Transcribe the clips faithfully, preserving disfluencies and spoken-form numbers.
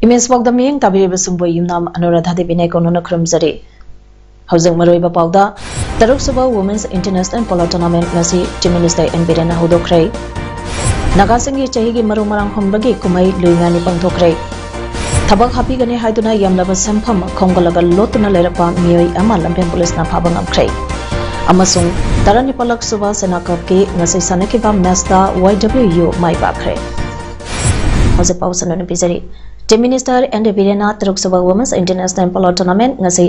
Image ꯄꯥꯎꯗ ꯃꯤꯠꯌꯦꯡ ꯇꯥꯕꯤꯔꯤꯕꯁꯤꯡꯕꯨ ꯌꯨꯝꯅꯥꯝ ꯑꯅꯨꯔꯥꯙꯥ ꯗꯦꯕꯤꯅ ꯀꯣꯅꯨꯅ ꯈꯨꯔꯨꯝꯖꯔꯤ꯫ ꯍꯧꯖꯤꯛ ꯃꯔꯨꯑꯣꯏꯕ ꯄꯥꯎꯗ, ꯇꯔꯨꯛꯁꯨꯕ Women's International Polo Tournament ꯉꯁꯤ Chief Minister ꯑꯦꯟ ꯕꯤꯔꯦꯟꯅ ꯍꯧꯗꯣꯛꯈ꯭ꯔꯦ꯫ ꯅꯥꯒꯥꯁꯤꯡꯒꯤ ꯆꯍꯤꯒꯤ ꯃꯔꯨ ꯃꯔꯥꯡ ꯍꯨꯟꯕꯒꯤ ꯀꯨꯝꯍꯩ ꯂꯨꯏꯉꯥꯏꯅꯤ ꯄꯥꯡꯊꯣꯛꯈ꯭ꯔꯦ꯫ ꯊꯕꯛ ꯍꯥꯞꯄꯤꯒꯅꯤ ꯍꯥꯏꯗꯨꯅ ꯌꯥꯝꯂꯕ ꯁꯦꯟꯐꯝ ꯈꯣꯝꯒꯠꯂꯒ ꯂꯣꯠꯇꯨꯅ ꯂꯩꯔꯛꯄ ꯃꯤꯑꯣꯏ ꯑꯃ ꯂꯝꯐꯦꯜ ꯄꯨꯂꯤꯁꯅ ꯐꯥꯕ ꯉꯝꯈ꯭ꯔꯦ꯫ ꯑꯃꯁꯨꯡ ꯇꯔꯥꯅꯤꯄꯥꯜꯂꯛ ꯁꯨꯕ ꯁꯦꯅꯥ ꯀꯞꯀꯤ ꯉꯁꯤ ꯁꯥꯟꯅꯈꯤꯕ ꯃꯦꯆꯇ ꯋꯥꯏ ꯗꯕ꯭ꯂꯤꯎ ꯌꯨ ꯃꯥꯏ ꯄꯥꯛꯈ꯭ꯔꯦ꯫ ꯍꯧꯖꯤꯛ ꯄꯥꯎ ꯁꯟꯗꯣꯛꯅ ꯄꯤꯖꯔꯤ꯫ Chief Minister ꯑꯦꯟ ꯕꯤꯔꯦꯟꯅ ꯇꯔꯨꯛꯁꯨꯕ Women's International Polo Tournament ꯉꯁꯤ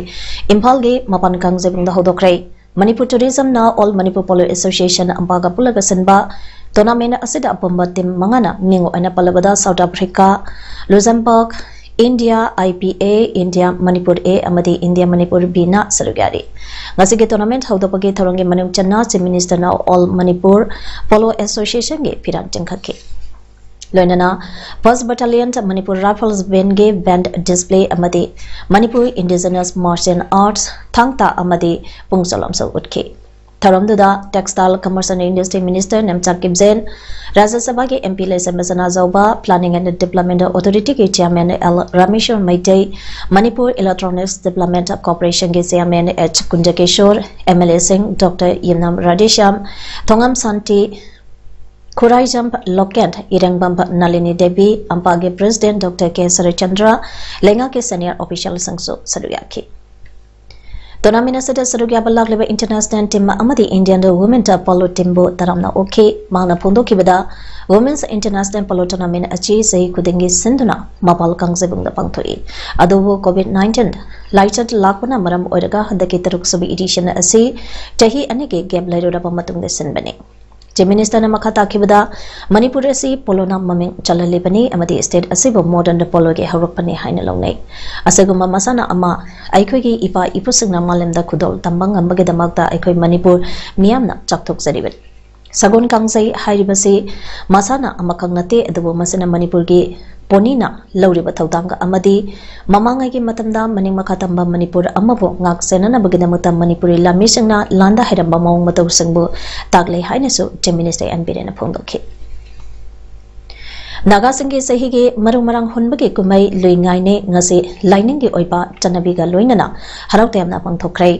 ꯏꯝꯐꯥꯜꯒꯤ ꯃꯄꯥꯟ ꯀꯥꯡꯖꯩꯕꯨꯡꯗ ꯍꯧꯗꯣꯛꯈ꯭ꯔꯦ꯫ Manipur ꯇꯨꯔꯤꯖꯝꯅ All Manipur Polo Association ꯑꯝꯄꯥꯒ ꯄꯨꯜꯂꯒ ꯁꯤꯟꯕ tournament ꯑꯁꯤꯗ ꯑꯄꯨꯟꯕ team ꯃꯉꯥꯅ, ꯃꯤꯡ ꯑꯣꯏꯅ ꯄꯜꯂꯕꯗ South Africa, Luxembourg, India, I P A, India Manipur A ꯑꯃꯗꯤ India Manipur B ꯅ ꯁꯔꯨꯛ ꯌꯥꯔꯤ꯫ ꯉꯁꯤꯒꯤ tournament ꯍꯧꯗꯣꯛꯄꯒꯤ ꯊꯧꯔꯝꯒꯤ ꯃꯅꯨꯡ ꯆꯟꯅ Chief Minister ꯅ All Manipur Polo Association ꯒꯤ ꯐꯤꯔꯥꯜ ꯆꯤꯡꯈꯠꯈꯤ꯫ ꯂꯣꯏꯅꯅ First Battalion Manipur Rifles Band ꯒꯤ band display ꯑꯃꯗꯤ Manipur Indigenous Martial Arts ꯊꯥꯡ ꯇꯥ ꯑꯃꯗꯤ ꯄꯨꯡ ꯆꯣꯂꯣꯝꯁꯨ ꯎꯠꯈꯤ꯫ ꯊꯧꯔꯝꯗꯨꯗ Textile, Commerce and Industry Minister Nemcha ꯀꯤꯞꯖꯦꯟ, ꯔꯥꯖ꯭ꯌ ꯁꯚꯥꯒꯤ M P Leishemba Sanajaoba, Planning and Development Authority ꯒꯤ Chairman L Rameshwar Meitei, Manipur Electronics Development Corporation ꯒꯤ Chairman H Kunjakishor, M L A ꯁꯤꯡ ꯗꯣꯛꯇꯔ ꯌꯨꯝꯅꯥꯝ ꯔꯥꯙꯦꯁ꯭ꯌꯥꯝ, ꯊꯣꯉꯝ ꯁꯥꯟꯇꯤ, ꯈꯨꯔꯥꯏꯖꯝ ꯂꯣꯀꯦꯟ, ꯏꯔꯦꯡꯕꯝ ꯅꯥꯂꯤꯅꯤ ꯗꯦꯕꯤ, ꯑꯝꯄꯥꯒꯤ President ꯗꯣꯛꯇꯔ ꯀꯦ ꯁꯔꯠꯆꯟꯗ꯭ꯔ, ꯂꯩꯉꯥꯛꯀꯤ senior official ꯁꯤꯡꯁꯨ ꯁꯔꯨꯛ ꯌꯥꯈꯤ꯫ Tournament ꯑꯁꯤꯗ ꯁꯔꯨꯛ ꯌꯥꯕ ꯂꯥꯛꯂꯤꯕ international team ꯑꯃꯗꯤ Indian women polo team ꯕꯨ ꯇꯔꯥꯝꯅ ꯑꯣꯛꯈꯤ꯫ ꯃꯍꯥꯛꯅ ꯐꯣꯡꯗꯣꯛꯈꯤꯕꯗ, Women's International Polo Tournament ꯑꯁꯤ ꯆꯍꯤ ꯈꯨꯗꯤꯡꯒꯤ ꯁꯤꯟꯗꯨꯅ ꯃꯄꯥꯜ ꯀꯥꯡꯖꯩꯕꯨꯡꯗ ꯄꯥꯡꯊꯣꯛꯏ꯫ ꯑꯗꯨꯕꯨ COVID nineteen ꯂꯥꯏꯆꯠ ꯂꯥꯛꯄꯅ ꯃꯔꯝ ꯑꯣꯏꯔꯒ ꯍꯟꯗꯛꯀꯤ ꯇꯔꯨꯛꯁꯨꯕ edition ꯑꯁꯤ ꯆꯍꯤ ꯑꯅꯤꯒꯤ gap ꯂꯩꯔꯨꯔꯕ ꯃꯇꯨꯡꯗ ꯁꯤꯟꯕꯅꯤ꯫ Chief Minister ꯅ ꯃꯈꯥ ꯇꯥꯈꯤꯕꯗ, ꯃꯅꯤꯄꯨꯔ ꯑꯁꯤ ꯄꯣꯂꯣꯅ ꯃꯃꯤꯡ ꯆꯜꯍꯜꯂꯤꯕꯅꯤ ꯑꯃꯗꯤ state ꯑꯁꯤꯕꯨ modern ꯗ ꯄꯣꯂꯣꯒꯤ ꯍꯧꯔꯛꯐꯝꯅꯤ ꯍꯥꯏꯅ ꯂꯧꯅꯩ꯫ ꯑꯁꯤꯒꯨꯝꯕ ꯃꯁꯥꯟꯅ ꯑꯃ ꯑꯩꯈꯣꯏꯒꯤ ꯏꯄꯥ ꯏꯄꯨꯁꯤꯡꯅ ꯃꯥꯂꯦꯝꯗ ꯈꯨꯗꯣꯜ ꯇꯝꯕ ꯉꯝꯕꯒꯤꯗꯃꯛꯇ ꯑꯩꯈꯣꯏ ꯃꯅꯤꯄꯨꯔ ꯃꯤꯌꯥꯝꯅ ꯆꯥꯎꯊꯣꯛꯆꯔꯤꯕꯅꯤ꯫ ꯁꯒꯣꯜ ꯀꯥꯡꯖꯩ ꯍꯥꯏꯔꯤꯕꯁꯤ ꯃꯁꯥꯟꯅ ꯑꯃꯈꯛ ꯅꯠꯇꯦ, ꯑꯗꯨꯕꯨ ꯃꯁꯤꯅ ꯃꯅꯤꯄꯨꯔꯒꯤ ꯄꯣꯅꯤꯅ ꯂꯧꯔꯤꯕ ꯊꯧꯗꯥꯡ ꯑꯃꯗꯤ ꯃꯃꯥꯡꯉꯩꯒꯤ ꯃꯇꯝꯗ ꯃꯅꯤꯡ ꯃꯈꯥ ꯇꯝꯕ ꯃꯅꯤꯄꯨꯔ ꯑꯃꯕꯨ ꯉꯥꯛ ꯁꯦꯟꯅꯅꯕꯒꯤꯗꯃꯛꯇ ꯃꯅꯤꯄꯨꯔꯤ ꯂꯥꯟꯃꯤꯁꯤꯡꯅ ꯂꯥꯟꯗ ꯍꯩꯔꯝꯕ ꯃꯑꯣꯡ ꯃꯇꯧꯁꯤꯡꯕꯨ ꯇꯥꯛꯂꯦ ꯍꯥꯏꯅꯁꯨ Chief Minister ꯑꯦꯟ ꯕꯤꯔꯦꯟꯅ ꯐꯣꯡꯗꯣꯛꯈꯤ꯫ ꯅꯥꯒꯥꯁꯤꯡꯒꯤ ꯆꯍꯤꯒꯤ ꯃꯔꯨ ꯃꯔꯥꯡ ꯍꯨꯟꯕꯒꯤ ꯀꯨꯝꯍꯩ ꯂꯨꯏ ꯉꯥꯏꯅꯤ ꯉꯁꯤ ꯂꯥꯏꯅꯤꯡꯒꯤ ꯑꯣꯏꯕ ꯆꯠꯅꯕꯤꯒ ꯂꯣꯏꯅꯅ ꯍꯔꯥꯎ ꯇꯌꯥꯝꯅ ꯄꯥꯡꯊꯣꯛꯈ꯭ꯔꯦ꯫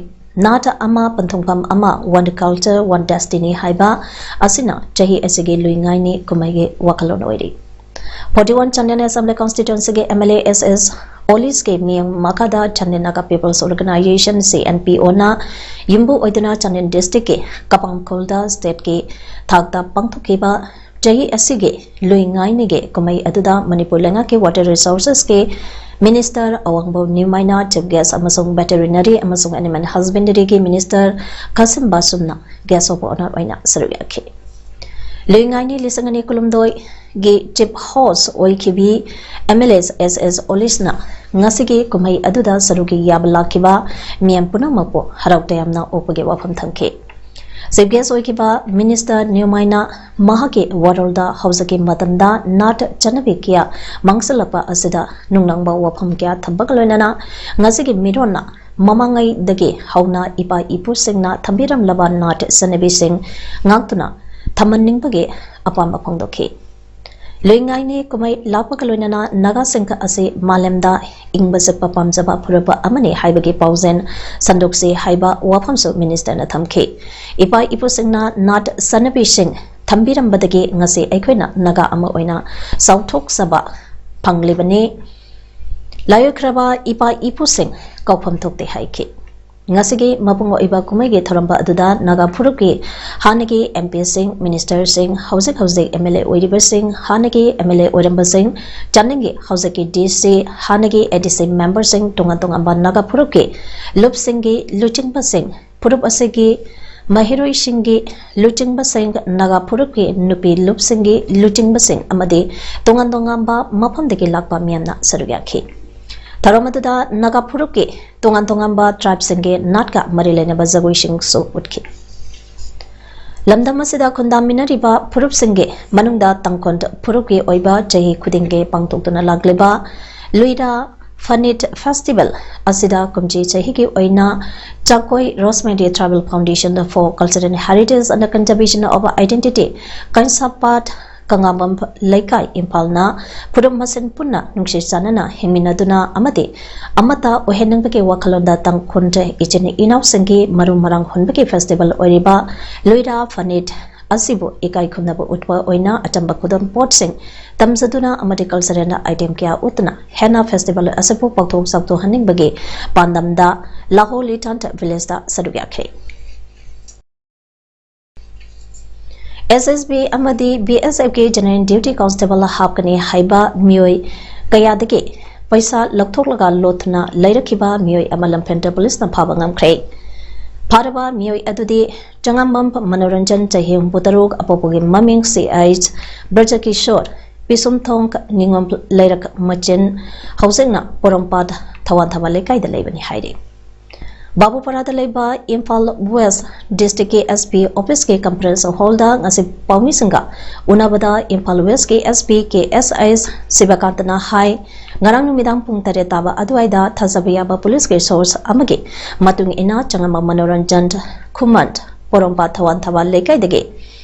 ꯅꯥꯠ ꯑꯃ, ꯄꯟꯊꯨꯡꯐꯝ ꯑꯃ, One Culture, One Destiny ꯍꯥꯏꯕ ꯑꯁꯤꯅ ꯆꯍꯤ ꯑꯁꯤꯒꯤ ꯂꯨꯏ ꯉꯥꯏꯅꯤ ꯀꯨꯝꯍꯩꯒꯤ ꯋꯥꯈꯜꯂꯣꯟ ꯑꯣꯏꯔꯤ꯫ Forty one Chandel Assembly Constituency ꯒꯤ M L A S S Olish ꯀꯤ ꯃꯤꯠꯌꯦꯡ ꯃꯈꯥꯗ Chandel Naga People's Organization, C N P O ꯅ ꯌꯨꯝꯕꯨ ꯑꯣꯏꯗꯨꯅ Chandel district ꯀꯤ ꯀꯄꯥꯡꯈꯨꯜꯗ state ꯀꯤ ꯊꯥꯛꯇ ꯄꯥꯡꯊꯣꯛꯈꯤꯕ ꯆꯍꯤ ꯑꯁꯤꯒꯤ ꯂꯨꯏ ꯉꯥꯏꯅꯤꯒꯤ ꯀꯨꯝꯍꯩ ꯑꯗꯨꯗ ꯃꯅꯤꯄꯨꯔ ꯂꯩꯉꯥꯛꯀꯤ Water Resources ꯀꯤ Minister ꯑꯋꯥꯡꯕꯝ ꯅ꯭ꯌꯨꯃꯥꯏꯅ, Chief Guest ꯑꯃꯁꯨꯡ Veterinary ꯑꯃꯁꯨꯡ Animal Husbandary ꯒꯤ Minister ꯈꯥꯁꯤꯝ ꯕꯥꯁꯨꯝꯅ Guest of Honour ꯑꯣꯏꯅ ꯁꯔꯨꯛ ꯌꯥꯈꯤ꯫ ꯂꯨꯏ ꯉꯥꯏꯅꯤ ꯂꯤꯁꯤꯡ ꯑꯅꯤ ꯀꯨꯟꯍꯨꯝꯗꯣꯏꯒꯤ Chief Host ꯑꯣꯏꯈꯤꯕꯤ M L A S S Olish ꯅ ꯉꯁꯤꯒꯤ ꯀꯨꯝꯍꯩ ꯑꯗꯨꯗ ꯁꯔꯨꯛ ꯌꯥꯕ ꯂꯥꯛꯈꯤꯕ ꯃꯤꯌꯥꯝ ꯄꯨꯝꯅꯃꯛꯄꯨ ꯍꯔꯥꯎ ꯇꯌꯥꯝꯅ ꯑꯣꯛꯄꯒꯤ ꯋꯥꯐꯝ ꯊꯝꯈꯤ꯫ Chief Guest ꯑꯣꯏꯈꯤꯕ Minister ꯅ꯭ꯌꯨꯃꯥꯏꯅ ꯃꯍꯥꯛꯀꯤ ꯋꯥꯔꯣꯜꯗ ꯍꯧꯖꯤꯛꯀꯤ ꯃꯇꯝꯗ ꯅꯥꯠ ꯆꯠꯅꯕꯤ ꯀꯌꯥ ꯃꯥꯡꯁꯤꯜꯂꯛꯄ ꯑꯁꯤꯗ ꯅꯨꯡꯅꯥꯡꯕ ꯋꯥꯐꯝ ꯀꯌꯥ ꯊꯝꯕꯒ ꯂꯣꯏꯅꯅ ꯉꯁꯤꯒꯤ ꯃꯤꯔꯣꯟꯅ ꯃꯃꯥꯡꯉꯩꯗꯒꯤ ꯍꯧꯅ ꯏꯄꯥ ꯏꯄꯨꯁꯤꯡꯅ ꯊꯝꯕꯤꯔꯝꯂꯕ ꯅꯥꯠ ꯆꯠꯅꯕꯤꯁꯤꯡ ꯉꯥꯛꯇꯨꯅ ꯊꯝꯍꯟꯅꯤꯡꯕꯒꯤ ꯑꯄꯥꯝꯕ ꯐꯣꯡꯗꯣꯛꯈꯤ꯫ ꯂꯨꯏ ꯉꯥꯏꯅꯤ ꯀꯨꯝꯍꯩ ꯂꯥꯛꯄꯒ ꯂꯣꯏꯅꯅ ꯅꯥꯒꯥꯁꯤꯡ ꯑꯁꯤ ꯃꯥꯂꯦꯝꯗ ꯏꯪꯕ ꯆꯠꯄ ꯄꯥꯝꯖꯕ ꯐꯨꯔꯨꯞ ꯑꯃꯅꯤ ꯍꯥꯏꯕꯒꯤ ꯄꯥꯎꯖꯦꯜ ꯁꯟꯗꯣꯛꯁꯤ ꯍꯥꯏꯕ ꯋꯥꯐꯝꯁꯨ Minister ꯅ ꯊꯝꯈꯤ꯫ ꯏꯄꯥ ꯏꯄꯨꯁꯤꯡꯅ ꯅꯥꯠ ꯆꯠꯅꯕꯤꯁꯤꯡ ꯊꯝꯕꯤꯔꯝꯕꯗꯒꯤ ꯉꯁꯤ ꯑꯩꯈꯣꯏꯅ ꯅꯥꯒꯥ ꯑꯃ ꯑꯣꯏꯅ ꯆꯥꯎꯊꯣꯛꯆꯕ ꯐꯪꯂꯤꯕꯅꯤ꯫ ꯂꯥꯏꯑꯣꯏꯈ꯭ꯔꯕ ꯏꯄꯥ ꯏꯄꯨꯁꯤꯡ ꯀꯥꯎꯐꯝ ꯊꯣꯛꯇꯦ ꯍꯥꯏꯈꯤ꯫ ꯉꯁꯤꯒꯤ ꯃꯄꯨꯡ ꯑꯣꯏꯕ ꯀꯨꯝꯍꯩꯒꯤ ꯊꯧꯔꯝ ꯑꯗꯨꯗ ꯅꯥꯒꯥ ꯐꯨꯔꯨꯞꯀꯤ ꯍꯥꯟꯅꯒꯤ M P ꯁꯤꯡ, Minister ꯁꯤꯡ, ꯍꯧꯖꯤꯛ ꯍꯧꯖꯤꯛ M L A ꯑꯣꯏꯔꯤꯕꯁꯤꯡ, ꯍꯥꯟꯅꯒꯤ M L A ꯑꯣꯏꯔꯝꯕꯁꯤꯡ, ꯆꯥꯅꯤꯡꯒꯤ ꯍꯧꯖꯤꯛꯀꯤ D C, ꯍꯥꯟꯅꯒꯤ A D C member ꯁꯤꯡ, ꯇꯣꯉꯥꯟ ꯇꯣꯉꯥꯟꯕ ꯅꯥꯒꯥ ꯐꯨꯔꯨꯞꯀꯤ ꯂꯨꯞꯁꯤꯡꯒꯤ ꯂꯨꯆꯤꯡꯕꯁꯤꯡ, ꯐꯨꯔꯨꯞ ꯑꯁꯤꯒꯤ ꯃꯍꯩꯔꯣꯏꯁꯤꯡꯒꯤ ꯂꯨꯆꯤꯡꯕꯁꯤꯡ, ꯅꯥꯒꯥ ꯐꯨꯔꯨꯞꯀꯤ ꯅꯨꯄꯤ ꯂꯨꯞꯁꯤꯡꯒꯤ ꯂꯨꯆꯤꯡꯕꯁꯤꯡ ꯑꯃꯗꯤ ꯇꯣꯉꯥꯟ ꯇꯣꯉꯥꯟꯕ ꯃꯐꯝꯗꯒꯤ ꯂꯥꯛꯄ ꯃꯤꯌꯥꯝꯅ ꯁꯔꯨꯛ ꯌꯥꯈꯤ꯫ ꯊꯧꯔꯝ ꯑꯗꯨꯗ ꯅꯥꯒꯥ ꯐꯨꯔꯨꯞꯀꯤ ꯇꯣꯉꯥꯟ ꯇꯣꯉꯥꯟꯕ ꯇ꯭ꯔꯥꯏꯕꯁꯤꯡꯒꯤ ꯅꯥꯠꯀ ꯃꯔꯤ ꯂꯩꯅꯕ ꯖꯒꯣꯏꯁꯤꯡꯁꯨ ꯎꯠꯈꯤ꯫ ꯂꯝꯗꯝ ꯑꯁꯤꯗ ꯈꯨꯟꯗꯥꯃꯤꯟꯅꯔꯤꯕ ꯐꯨꯔꯨꯞꯁꯤꯡꯒꯤ ꯃꯅꯨꯡꯗ ꯇꯥꯡꯈꯨꯜ ꯐꯨꯔꯨꯞꯀꯤ ꯑꯣꯏꯕ ꯆꯍꯤ ꯈꯨꯗꯤꯡꯒꯤ ꯄꯥꯡꯊꯣꯛꯇꯨꯅ ꯂꯥꯛꯂꯤꯕ ꯂꯨꯏꯔꯥ ꯐꯅꯤꯠ ꯐꯦꯁꯇꯤꯚꯦꯜ ꯑꯁꯤꯗ ꯀꯨꯝꯖꯤ ꯆꯍꯤꯒꯤ ꯑꯣꯏꯅ Chakoi Rosemary tribal foundation for cultural heritage and conservation of identity, Keishampat Kanglabam Leikai, ꯏꯝꯐꯥꯜꯅ ꯐꯨꯔꯨꯞ ꯃꯁꯦꯟ ꯄꯨꯟꯅ ꯅꯨꯡꯁꯤ ꯆꯥꯟꯅꯅ ꯍꯤꯡꯃꯤꯟꯅꯗꯨꯅ ꯑꯃꯗꯤ ꯑꯃꯠꯇ ꯑꯣꯏꯍꯟꯅꯤꯡꯕꯒꯤ ꯋꯥꯈꯜꯂꯣꯟꯗ ꯇꯥꯡꯈꯨꯜ ꯏꯆꯤꯟ ꯏꯅꯥꯎꯁꯤꯡꯒꯤ ꯃꯔꯨ ꯃꯔꯥꯡ ꯍꯨꯟꯕꯒꯤ ꯐꯦꯁꯇꯤꯚꯦꯜ ꯑꯣꯏꯔꯤꯕ ꯂꯨꯏꯔꯥ ꯐꯅꯤꯠ ꯑꯁꯤꯕꯨ ꯏꯀꯥꯏ ꯈꯨꯝꯅꯕ ꯎꯠꯄ ꯑꯣꯏꯅ ꯑꯆꯝꯕ ꯈꯨꯗꯣꯜ ꯄꯣꯠꯁꯤꯡ ꯇꯝꯖꯗꯨꯅ ꯑꯃꯗꯤ ꯀꯜꯆꯔꯦꯜ ꯑꯥꯏꯇꯦꯝ ꯀꯌꯥ ꯎꯠꯇꯨꯅ ꯍꯦꯟꯅ ꯐꯦꯁꯇꯤꯚꯦꯜ ꯑꯁꯤꯕꯨ ꯄꯥꯡꯊꯣꯛ ꯆꯥꯎꯊꯣꯛꯍꯟꯅꯤꯡꯕꯒꯤ ꯄꯥꯟꯗꯝꯗ ꯂꯥꯍꯣꯂꯤ ꯇꯥꯟꯊ ꯚꯤꯂꯦꯖꯇ ꯁꯔꯨꯛ ꯌꯥꯈꯤ꯫ ꯑꯦꯁ ꯑꯦꯁ ꯕꯤ ꯑꯃꯗꯤ ꯕꯤ ꯑꯦꯁ ꯑꯦꯐꯀꯤ ꯖꯦꯅꯔꯦꯜ ꯗ꯭ꯌꯨꯇꯤ ꯀꯣꯟꯁꯇꯦꯕꯜ ꯍꯥꯞꯀꯅꯤ ꯍꯥꯏꯕ ꯃꯤꯑꯣꯏ ꯀꯌꯥꯗꯒꯤ ꯄꯩꯁꯥ ꯂꯧꯊꯣꯛꯂꯒ ꯂꯣꯠꯇꯨꯅ ꯂꯩꯔꯛꯈꯤꯕ ꯃꯤꯑꯣꯏ ꯑꯃ ꯂꯝꯐꯦꯜꯗ ꯄꯨꯂꯤꯁꯅ ꯐꯥꯕ ꯉꯝꯈ꯭ꯔꯦ꯫ ꯐꯥꯔꯕ ꯃꯤꯑꯣꯏ ꯑꯗꯨꯗꯤ ꯆꯉꯥꯝꯕꯝ ꯃꯅꯣꯔꯟꯖꯟ, ꯆꯍꯤ ꯍꯨꯝꯐꯨ ꯇꯔꯨꯛ, ꯑꯄꯣꯛꯄꯒꯤ ꯃꯃꯤꯡ ꯁꯤ ꯑꯩꯆ ꯕ꯭ꯔꯖꯀꯤꯁꯣꯔ, ꯄꯤꯁꯨꯝꯊꯣꯡ ꯅꯤꯉꯣꯝ ꯂꯩꯔꯛ ꯃꯆꯤꯟ, ꯍꯧꯖꯤꯛꯅ ꯄꯣꯔꯣꯝꯄꯥꯠ ꯊꯋꯥꯟ ꯊꯕ ꯂꯩꯀꯥꯏꯗ ꯂꯩꯕꯅꯤ ꯍꯥꯏꯔꯤ꯫ ꯕꯥꯕꯨꯄꯥꯔꯥꯗ ꯂꯩꯕ ꯏꯝꯐꯥꯜ ꯋꯦꯁ ꯗꯤꯁꯇ꯭ꯔꯤꯛꯀꯤ ꯑꯦꯁ ꯄꯤ ꯑꯣꯐꯤꯁꯀꯤ ꯀꯟꯐꯔꯦꯟꯁ ꯍꯣꯜꯗ ꯉꯁꯤ ꯄꯥꯎꯃꯤꯁꯤꯡꯒ ꯎꯅꯕꯗ ꯏꯝꯐꯥꯜ ꯋꯦꯁꯀꯤ ꯑꯦꯁ ꯄꯤ ꯀꯦ ꯑꯦꯁ ꯑꯩꯆ ꯁꯤꯕꯀꯥꯟꯇꯅ ꯍꯥꯏ, ꯉꯔꯥꯡ ꯅꯨꯃꯤꯗꯥꯡ ꯄꯨꯡ ꯇꯔꯦꯠ ꯇꯥꯕ ꯑꯗꯨꯋꯥꯏꯗ ꯊꯥꯖꯕ ꯌꯥꯕ ꯄꯨꯂꯤꯁꯀꯤ ꯁꯣꯔꯁ ꯑꯃꯒꯤ ꯃꯇꯨꯡ ꯏꯟꯅ ꯆꯉꯝꯕ ꯃꯅꯣꯔꯟꯖꯟ ꯈꯨꯃꯟ, ꯄꯣꯔꯣꯝꯄꯥꯠ ꯊꯋꯥꯟ ꯊꯕ ꯂꯩꯀꯥꯏꯗꯒꯤ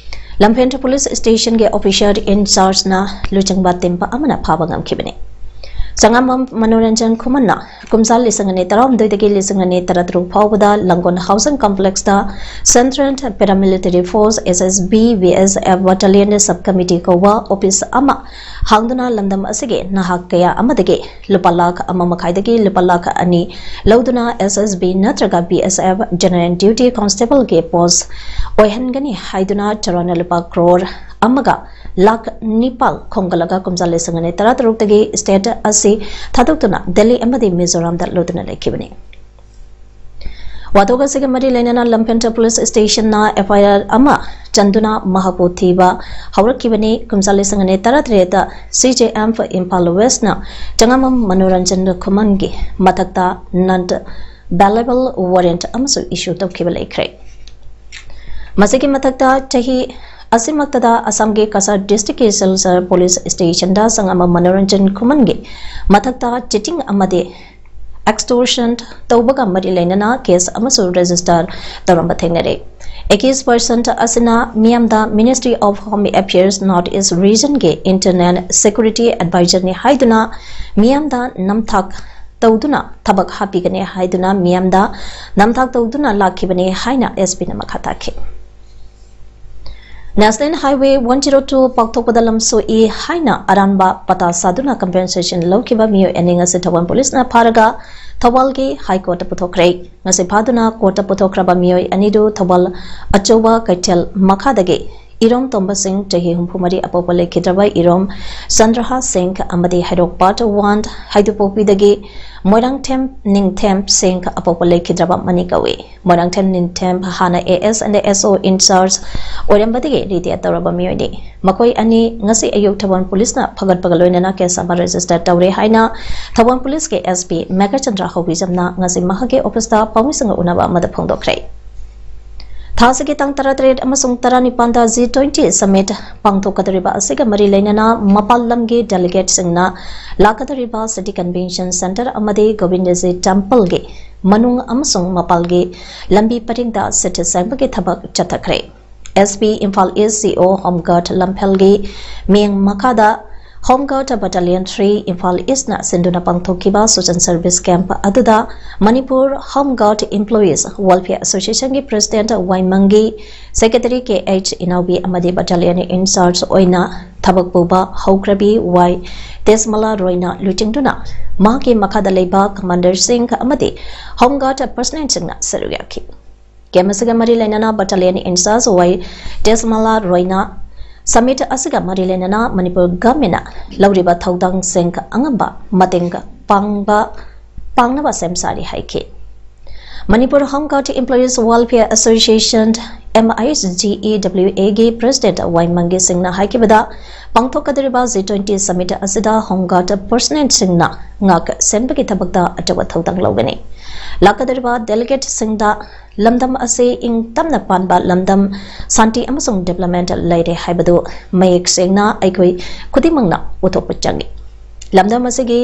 ꯂꯝꯐꯦꯜ ꯄꯨꯂꯤꯁ ꯁ꯭ꯇꯦꯁꯟꯒꯤ ꯑꯣꯐꯤꯁꯔ ꯏꯟꯆꯥꯔꯖꯅ ꯂꯨꯆꯤꯡꯕ ꯇꯤꯝ ꯑꯃꯅ ꯐꯥꯕ ꯉꯝꯈꯤꯕꯅꯤ꯫ ꯆꯉꯥꯝꯕꯝ ꯃꯅꯣꯔꯟꯖꯟ ꯈꯨꯃꯟꯅ ꯀꯨꯝꯖꯥ ꯂꯤꯁꯤꯡ ꯑꯅꯤ ꯇꯔꯥꯍꯨꯝꯗꯣꯏꯗꯒꯤ ꯂꯤꯁꯤꯡ ꯑꯅꯤ ꯇꯔꯥꯇꯔꯨꯛ ꯐꯥꯎꯕꯗ ꯂꯪꯒꯣꯜ ꯍꯥꯎꯁꯤꯡ ꯀꯝꯄ꯭ꯂꯦꯛꯁꯇ ꯁꯦꯟꯇ꯭ꯔꯦꯜ ꯄꯦꯔꯥꯃꯤꯂꯤꯇꯔꯤ ꯐꯣꯔꯁ, ꯑꯦꯁ ꯑꯦꯁ ꯕꯤ, ꯕꯤ ꯑꯦꯁ ꯑꯦꯐ ꯕꯠꯇꯥꯂꯤꯌꯟ ꯁꯕ ꯀꯃꯤꯇꯤ ꯀꯧꯕ ꯑꯣꯐꯤꯁ ꯑꯃ ꯍꯥꯡꯗꯨꯅ ꯂꯝꯗꯝ ꯑꯁꯤꯒꯤ ꯅꯍꯥ ꯀꯌꯥ ꯑꯃꯗꯒꯤ ꯂꯨꯄꯥ ꯂꯥꯈ ꯑꯃ ꯃꯈꯥꯏꯗꯒꯤ ꯂꯨꯄꯥ ꯂꯥꯈ ꯑꯅꯤ ꯂꯧꯗꯨꯅ ꯑꯦꯁ ꯑꯦꯁ ꯕꯤ ꯅꯠꯇ꯭ꯔꯒ ꯕꯤ ꯑꯦꯁ ꯑꯦꯐ ꯖꯦꯅꯔꯦꯜ ꯗ꯭ꯌꯨꯇꯤ ꯀꯣꯟꯁꯇꯦꯕꯜꯒꯤ ꯄꯣꯁ ꯑꯣꯏꯍꯟꯒꯅꯤ ꯍꯥꯏꯗꯨꯅ ꯆꯔꯣꯟꯅ ꯂꯨꯄꯥ ꯀ꯭ꯔꯣꯔ ꯑꯃꯒ ꯂꯥꯈ ꯅꯤꯄꯥꯜ ꯈꯣꯝꯒꯠꯂꯒ ꯀꯨꯝꯖꯥ ꯂꯤꯁꯤꯡ ꯑꯅꯤ ꯇꯔꯥꯇꯔꯨꯛꯇꯒꯤ ꯁ꯭ꯇꯦꯠ ꯑꯁꯤ ꯊꯥꯗꯣꯛꯇꯨꯅ ꯗꯦꯜꯂꯤ ꯑꯃꯗꯤ ꯃꯤꯖꯣꯔꯥꯝꯗ ꯂꯨꯗꯨꯅ ꯂꯩꯈꯤꯕꯅꯤ꯫ ꯋꯥꯊꯣꯛ ꯑꯁꯤꯒ ꯃꯔꯤ ꯂꯩꯅꯅ ꯂꯝꯐꯦꯟꯇ ꯄꯨꯂꯤꯁ ꯁ꯭ꯇꯦꯁꯟꯅ F I R ꯑꯃ ꯆꯟꯗꯨꯅ ꯃꯍꯥꯛꯄꯨ ꯊꯤꯕ ꯍꯧꯔꯛꯈꯤꯕꯅꯤ꯫ ꯀꯨꯝꯖꯥ ꯂꯤꯁꯤꯡ ꯑꯅꯤ ꯇꯔꯥꯇꯔꯦꯠꯇ C J M Imphal Westꯅ ꯆꯉꯥꯃꯝ Manoranjan ꯈꯨꯃꯟꯒꯤ ꯃꯊꯛꯇ non bailable warrant ꯑꯃꯁꯨ issue ꯇꯧꯈꯤꯕ ꯂꯩꯈ꯭ꯔꯦ꯫ ꯃꯁꯤꯒꯤ ꯃꯊꯛꯇ ꯆꯍꯤ ꯑꯁꯤꯃꯛꯇꯗ ꯑꯁꯥꯝꯒꯤ ꯀꯁꯥꯔ districtꯀꯤ ꯁꯤꯜꯆꯔ ꯄꯨꯂꯤꯁ ꯁ꯭ꯇꯦꯁꯟꯗ ꯆꯉꯥꯃꯝ ꯃꯅꯣꯔꯟꯖꯟ ꯈꯨꯃꯟꯒꯤ ꯃꯊꯛꯇ cheating ꯑꯃꯗꯤ extortion ꯇꯧꯕꯒ ꯃꯔꯤ ꯂꯩꯅꯅ case ꯑꯃꯁꯨ register ꯇꯧꯔꯝꯕ ꯊꯦꯡꯅꯔꯦ꯫ Accused person ꯑꯁꯤꯅ ꯃꯤꯌꯥꯝꯗ Ministry of Home Affairs North East Regionꯒꯤ Internal Security Advisorꯅꯤ ꯍꯥꯏꯗꯨꯅ ꯃꯤꯌꯥꯝꯗ ꯅꯝꯊꯥꯛ ꯇꯧꯗꯨꯅ ꯊꯕꯛ ꯍꯥꯞꯄꯤꯒꯅꯤ ꯍꯥꯏꯗꯨꯅ ꯃꯤꯌꯥꯝꯗ ꯅꯝꯊꯥꯛ ꯇꯧꯗꯨꯅ ꯂꯥꯛꯈꯤꯕꯅꯤ ꯍꯥꯏꯅ S Pꯅ ꯃꯈꯥ ꯇꯥꯈꯤ꯫ National Highway one zero two ꯄꯥꯛꯊꯣꯛꯄꯗ ꯂꯝ ꯁꯣꯛꯏ ꯍꯥꯏꯅ ꯑꯔꯥꯟꯕ ꯄꯇꯥ ꯁꯥꯗꯨꯅ compensation ꯂꯧꯈꯤꯕ ꯃꯤꯑꯣꯏ ꯑꯅꯤ ꯉꯁꯤ ꯊꯧꯕꯥꯜ ꯄꯨꯂꯤꯁꯅ ꯐꯥꯔꯒ ꯊꯧꯕꯥꯜꯒꯤ High Courtꯇ ꯄꯨꯊꯣꯛꯈ꯭ꯔꯦ꯫ ꯉꯁꯤ ꯐꯥꯗꯨꯅ courtꯇ ꯄꯨꯊꯣꯛꯈ꯭ꯔꯕ ꯃꯤꯑꯣꯏ ꯑꯅꯤꯗꯨ ꯊꯧꯕꯥꯜ ꯑꯆꯧꯕ ꯀꯩꯊꯦꯜ ꯃꯈꯥꯗꯒꯤ ꯏꯔꯣꯝ ꯇꯣꯝꯕ ꯁꯤꯡ, ꯆꯍꯤ ꯍꯨꯝꯐꯨ ꯃꯔꯤ, ꯑꯄꯣꯛꯄ ꯂꯩꯈꯤꯗ꯭ꯔꯕ ꯏꯔꯣꯝ ꯆꯟꯗ꯭ꯔꯍꯥ ꯁꯤꯡ ꯑꯃꯗꯤ ꯍꯩꯔꯣꯛ Part One ꯍꯩꯗꯨꯄꯣꯛꯄꯤꯗꯒꯤ ꯃꯣꯏꯔꯥꯡꯊꯦꯝ ꯅꯤꯡꯊꯦꯝ ꯁꯤꯡ, ꯑꯄꯣꯛꯄ ꯂꯩꯈꯤꯗ꯭ꯔꯕ ꯃꯅꯤ ꯀꯧꯏ꯫ ꯃꯣꯏꯔꯥꯡꯊꯦꯝ ꯅꯤꯡꯊꯦꯝ ꯍꯥꯟꯅ A S and S O in charge ꯑꯣꯏꯔꯝꯕꯗꯒꯤ retire ꯇꯧꯔꯕ ꯃꯤꯑꯣꯏꯅꯤ꯫ ꯃꯈꯣꯏ ꯑꯅꯤ ꯉꯁꯤ ꯑꯌꯨꯛ ꯊꯧꯕꯥꯜ ꯄꯨꯂꯤꯁꯅ ꯐꯒꯠꯄꯒ ꯂꯣꯏꯅꯅ case ꯑꯃ register ꯇꯧꯔꯦ ꯍꯥꯏꯅ ꯊꯧꯕꯥꯜ ꯄꯨꯂꯤꯁꯀꯤ S P ꯃꯦꯘꯆꯟꯗ꯭ꯔ ꯍꯧꯕꯤꯖꯝꯅ ꯉꯁꯤ ꯃꯍꯥꯛꯀꯤ officeꯇ ꯄꯥꯎꯃꯤꯁꯤꯡꯒ ꯎꯅꯕ ꯑꯃꯗ ꯐꯣꯡꯗꯣꯛꯈ꯭ꯔꯦ꯫ ꯊꯥ ꯑꯁꯤꯒꯤ ꯇꯥꯡ ꯇꯔꯥꯇꯔꯦꯠ ꯑꯃꯁꯨꯡ ꯇꯔꯥꯅꯤꯄꯥꯟꯗ G twenty summit ꯄꯥꯡꯊꯣꯛꯀꯗꯧꯔꯤꯕ ꯑꯁꯤꯒ ꯃꯔꯤ ꯂꯩꯅꯅ ꯃꯄꯥꯟ ꯂꯝꯒꯤ delegateꯁꯤꯡꯅ ꯂꯥꯛꯀꯗꯧꯔꯤꯕ City Convention Centre ꯑꯃꯗꯤ ꯒꯣꯕꯤꯟꯗꯖꯤ Templeꯒꯤ ꯃꯅꯨꯡ ꯑꯃꯁꯨꯡ ꯃꯄꯥꯜꯒꯤ ꯂꯝꯕꯤ ꯄꯔꯤꯡꯗ ꯁꯤꯠ ꯁꯦꯡꯕꯒꯤ ꯊꯕꯛ ꯆꯠꯊꯈ꯭ꯔꯦ꯫ S P Imphal East, C O Home Guard ꯂꯝꯐꯦꯜꯒꯤ ꯃꯤꯠꯌꯦꯡ ꯃꯈꯥꯗ Home Guard Battalion three Imphal Eastꯅ ꯁꯤꯟꯗꯨꯅ ꯄꯥꯡꯊꯣꯛꯈꯤꯕ social service camp ꯑꯗꯨꯗ Manipur Home Guard Employees Welfare Associationꯒꯤ President ꯋꯥꯏꯃꯪꯒꯤ, Secretary K H ꯏꯅꯥꯎꯕꯤ ꯑꯃꯗꯤ battalion in charge ꯑꯣꯏꯅ ꯊꯕꯛ ꯄꯨꯕ ꯍꯧꯈ꯭ꯔꯕꯤ ꯋꯥꯏ ꯇꯦꯖꯃꯂꯥ ꯔꯣꯏꯅ ꯂꯨꯆꯤꯡꯗꯨꯅ ꯃꯍꯥꯛꯀꯤ ꯃꯈꯥꯗ ꯂꯩꯕ commanderꯁꯤꯡ ꯑꯃꯗꯤ Home Guard personnelꯁꯤꯡꯅ ꯁꯔꯨꯛ ꯌꯥꯈꯤ꯫ Camp ꯑꯁꯤꯒ ꯃꯔꯤ ꯂꯩꯅꯅ battalion in charge Y ꯇꯦꯖꯃꯂꯥ ꯔꯣꯏꯅ summit ꯑꯁꯤꯒ ꯃꯔꯤ ꯂꯩꯅꯅ ꯃꯅꯤꯄꯨꯔ governmentꯅ ꯂꯧꯔꯤꯕ ꯊꯧꯗꯥꯡꯁꯤꯡ ꯑꯉꯝꯕ ꯃꯇꯦꯡ ꯄꯥꯡꯕ, ꯄꯥꯡꯅꯕ ꯁꯦꯝ ꯁꯥꯔꯤ ꯍꯥꯏꯈꯤ꯫ Manipur Home Guard Employees Welfare Association, M I G A W A ꯒꯤ President ꯋꯥꯏ ꯃꯪꯒꯤ ꯁꯤꯡꯅ ꯍꯥꯏꯈꯤꯕꯗ, ꯄꯥꯡꯊꯣꯛꯀꯗꯧꯔꯤꯕ G twenty Summit ꯑꯁꯤꯗ Home Guard personnelꯁꯤꯡꯅ ꯉꯥꯛ ꯁꯦꯟꯕꯒꯤ ꯊꯕꯛꯇ ꯑꯆꯧꯕ ꯊꯧꯗꯥꯡ ꯂꯧꯒꯅꯤ꯫ ꯂꯥꯛꯀꯗꯧꯔꯤꯕ delegateꯁꯤꯡꯗ ꯂꯝꯗꯝ ꯑꯁꯤ ꯏꯪ ꯇꯞꯅ ꯄꯥꯟꯕ ꯂꯝꯗꯝ, ꯁꯥꯟꯇꯤ ꯑꯃꯁꯨꯡ development ꯂꯩꯔꯦ ꯍꯥꯏꯕꯗꯨ ꯃꯌꯦꯛ ꯁꯦꯡꯅ ꯑꯩꯈꯣꯏ ꯈꯨꯗꯤꯡꯃꯛꯅ ꯎꯠꯊꯣꯛꯄ ꯆꯪꯏ꯫ ꯂꯝꯗꯝ ꯑꯁꯤꯒꯤ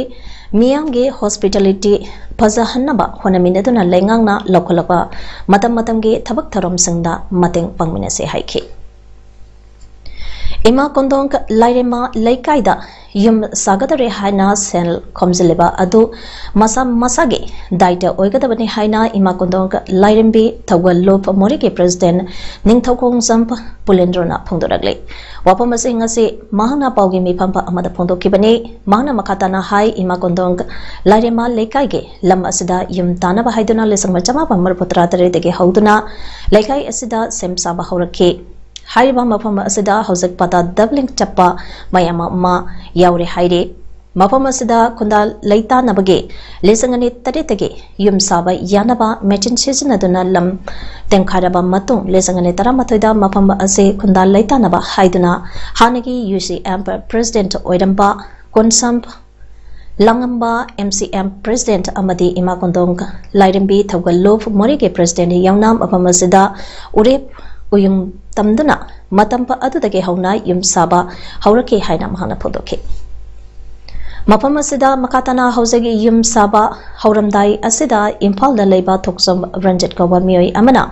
ꯃꯤꯌꯥꯝꯒꯤ hospitality ꯐꯖꯍꯟꯅꯕ ꯍꯣꯠꯅꯃꯤꯟꯅꯗꯨꯅ ꯂꯩꯉꯥꯛꯅ ꯂꯧꯈꯠꯂꯛꯄ ꯃꯇꯝ ꯃꯇꯝꯒꯤ ꯊꯕꯛ ꯊꯧꯔꯝꯁꯤꯡꯗ ꯃꯇꯦꯡ ꯄꯥꯡꯃꯤꯟꯅꯁꯤ ꯍꯥꯏꯈꯤ꯫ ꯏꯃꯥ ꯀꯣꯟꯗꯣꯡ ꯂꯥꯏꯔꯦꯝꯃ ꯂꯩꯀꯥꯏꯗ ꯌꯨꯝ ꯁꯥꯒꯗꯧꯔꯦ ꯍꯥꯏꯅ ꯁꯦꯜ ꯈꯣꯝꯖꯤꯜꯂꯤꯕ ꯑꯗꯨ ꯃꯁꯥ ꯃꯁꯥꯒꯤ ꯗꯥꯏꯇ ꯑꯣꯏꯒꯗꯕꯅꯤ ꯍꯥꯏꯅ ꯏꯃꯥ ꯀꯣꯟꯗꯣꯡ ꯂꯥꯏꯔꯦꯝꯕꯤ ꯊꯧꯒꯜꯂꯣꯞ ꯃꯣꯔꯦꯒꯤ President ꯅꯤꯡꯊꯧꯈꯣꯡꯖꯝ ꯄꯨꯂꯦꯟꯗ꯭ꯔꯣꯅ ꯐꯣꯡꯗꯣꯔꯛꯂꯤ꯫ ꯋꯥꯐꯝ ꯑꯁꯤ ꯉꯁꯤ ꯃꯍꯥꯛꯅ ꯄꯥꯎꯒꯤ ꯃꯤꯐꯝ ꯑꯃꯗ ꯐꯣꯡꯗꯣꯛꯈꯤꯕꯅꯤ꯫ ꯃꯍꯥꯛꯅ ꯃꯈꯥ ꯇꯥꯅ ꯍꯥꯏ, ꯏꯃꯥ ꯀꯣꯟꯗꯣꯡ ꯂꯥꯏꯔꯦꯝꯃ ꯂꯩꯀꯥꯏꯒꯤ ꯂꯝ ꯑꯁꯤꯗ ꯌꯨꯝ ꯇꯥꯅꯕ ꯍꯥꯏꯗꯨꯅ ꯂꯤꯁꯤꯡ ꯑꯃ ꯆꯃꯥꯄꯟ ꯃꯔꯤꯐꯨ ꯇꯔꯥ ꯇꯔꯦꯠꯇꯒꯤ ꯍꯧꯗꯨꯅ ꯂꯩꯀꯥꯏ ꯑꯁꯤꯗ ꯁꯦꯝ ꯁꯥꯕ ꯍꯧꯔꯛꯈꯤ꯫ ꯍꯥꯏꯔꯤꯕ ꯃꯐꯝ ꯑꯁꯤꯗ ꯍꯧꯖꯤꯛ ꯄꯇꯥ doubling ꯆꯠꯄ ꯃꯌꯥꯝ ꯑꯃ ꯌꯥꯎꯔꯦ ꯍꯥꯏꯔꯤ꯫ ꯃꯐꯝ ꯑꯁꯤꯗ ꯈꯨꯟꯗꯥ ꯂꯩꯇꯥꯅꯕꯒꯤ ꯂꯤꯁꯤꯡ ꯑꯅꯤ ꯇꯔꯦꯠꯇꯒꯤ ꯌꯨꯝ ꯁꯥꯕ ꯌꯥꯅꯕ machine ꯁꯤꯖꯤꯟꯅꯗꯨꯅ ꯂꯝ ꯇꯦꯝꯈꯥꯏꯔꯕ ꯃꯇꯨꯡ, ꯂꯤꯁꯤꯡ ꯑꯅꯤ ꯇꯔꯥꯃꯥꯊꯣꯏꯗ ꯃꯐꯝ ꯑꯁꯤ ꯈꯨꯟꯗꯥ ꯂꯩꯇꯥꯅꯕ ꯍꯥꯏꯗꯨꯅ ꯍꯥꯟꯅꯒꯤ U C M President ꯑꯣꯏꯔꯝꯕ Konsam ꯂꯥꯡꯉꯝꯕ M C M President ꯑꯃꯗꯤ ꯏꯃꯥ ꯀꯣꯟꯗꯣꯡ ꯂꯥꯏꯔꯦꯝꯕꯤ ꯊꯧꯒꯜꯂꯨꯞ ꯃꯣꯔꯦꯒꯤ President ꯌꯥꯎꯅ ꯃꯐꯝ ꯑꯁꯤꯗ ꯎꯔꯦꯞ ꯎꯌꯨꯡ ꯇꯝꯗꯨꯅ ꯃꯇꯝ ꯑꯗꯨꯗꯒꯤ ꯍꯧꯅ ꯌꯨꯝ ꯁꯥꯕ ꯍꯧꯔꯛꯈꯤ ꯍꯥꯏꯅ ꯃꯍꯥꯛꯅ ꯐꯣꯡꯗꯣꯛꯈꯤ꯫ ꯃꯐꯝ ꯑꯁꯤꯗ ꯃꯈꯥ ꯇꯥꯅ ꯍꯧꯖꯤꯛ ꯌꯨꯝ ꯁꯥꯕ ꯍꯧꯔꯝꯗꯥꯏ ꯑꯁꯤꯗ ꯏꯝꯐꯥꯜꯗ ꯂꯩꯕ ꯊꯣꯛꯆꯣꯝ ꯔꯟꯖꯤꯠ ꯀꯧꯕ ꯃꯤꯑꯣꯏ ꯑꯃꯅ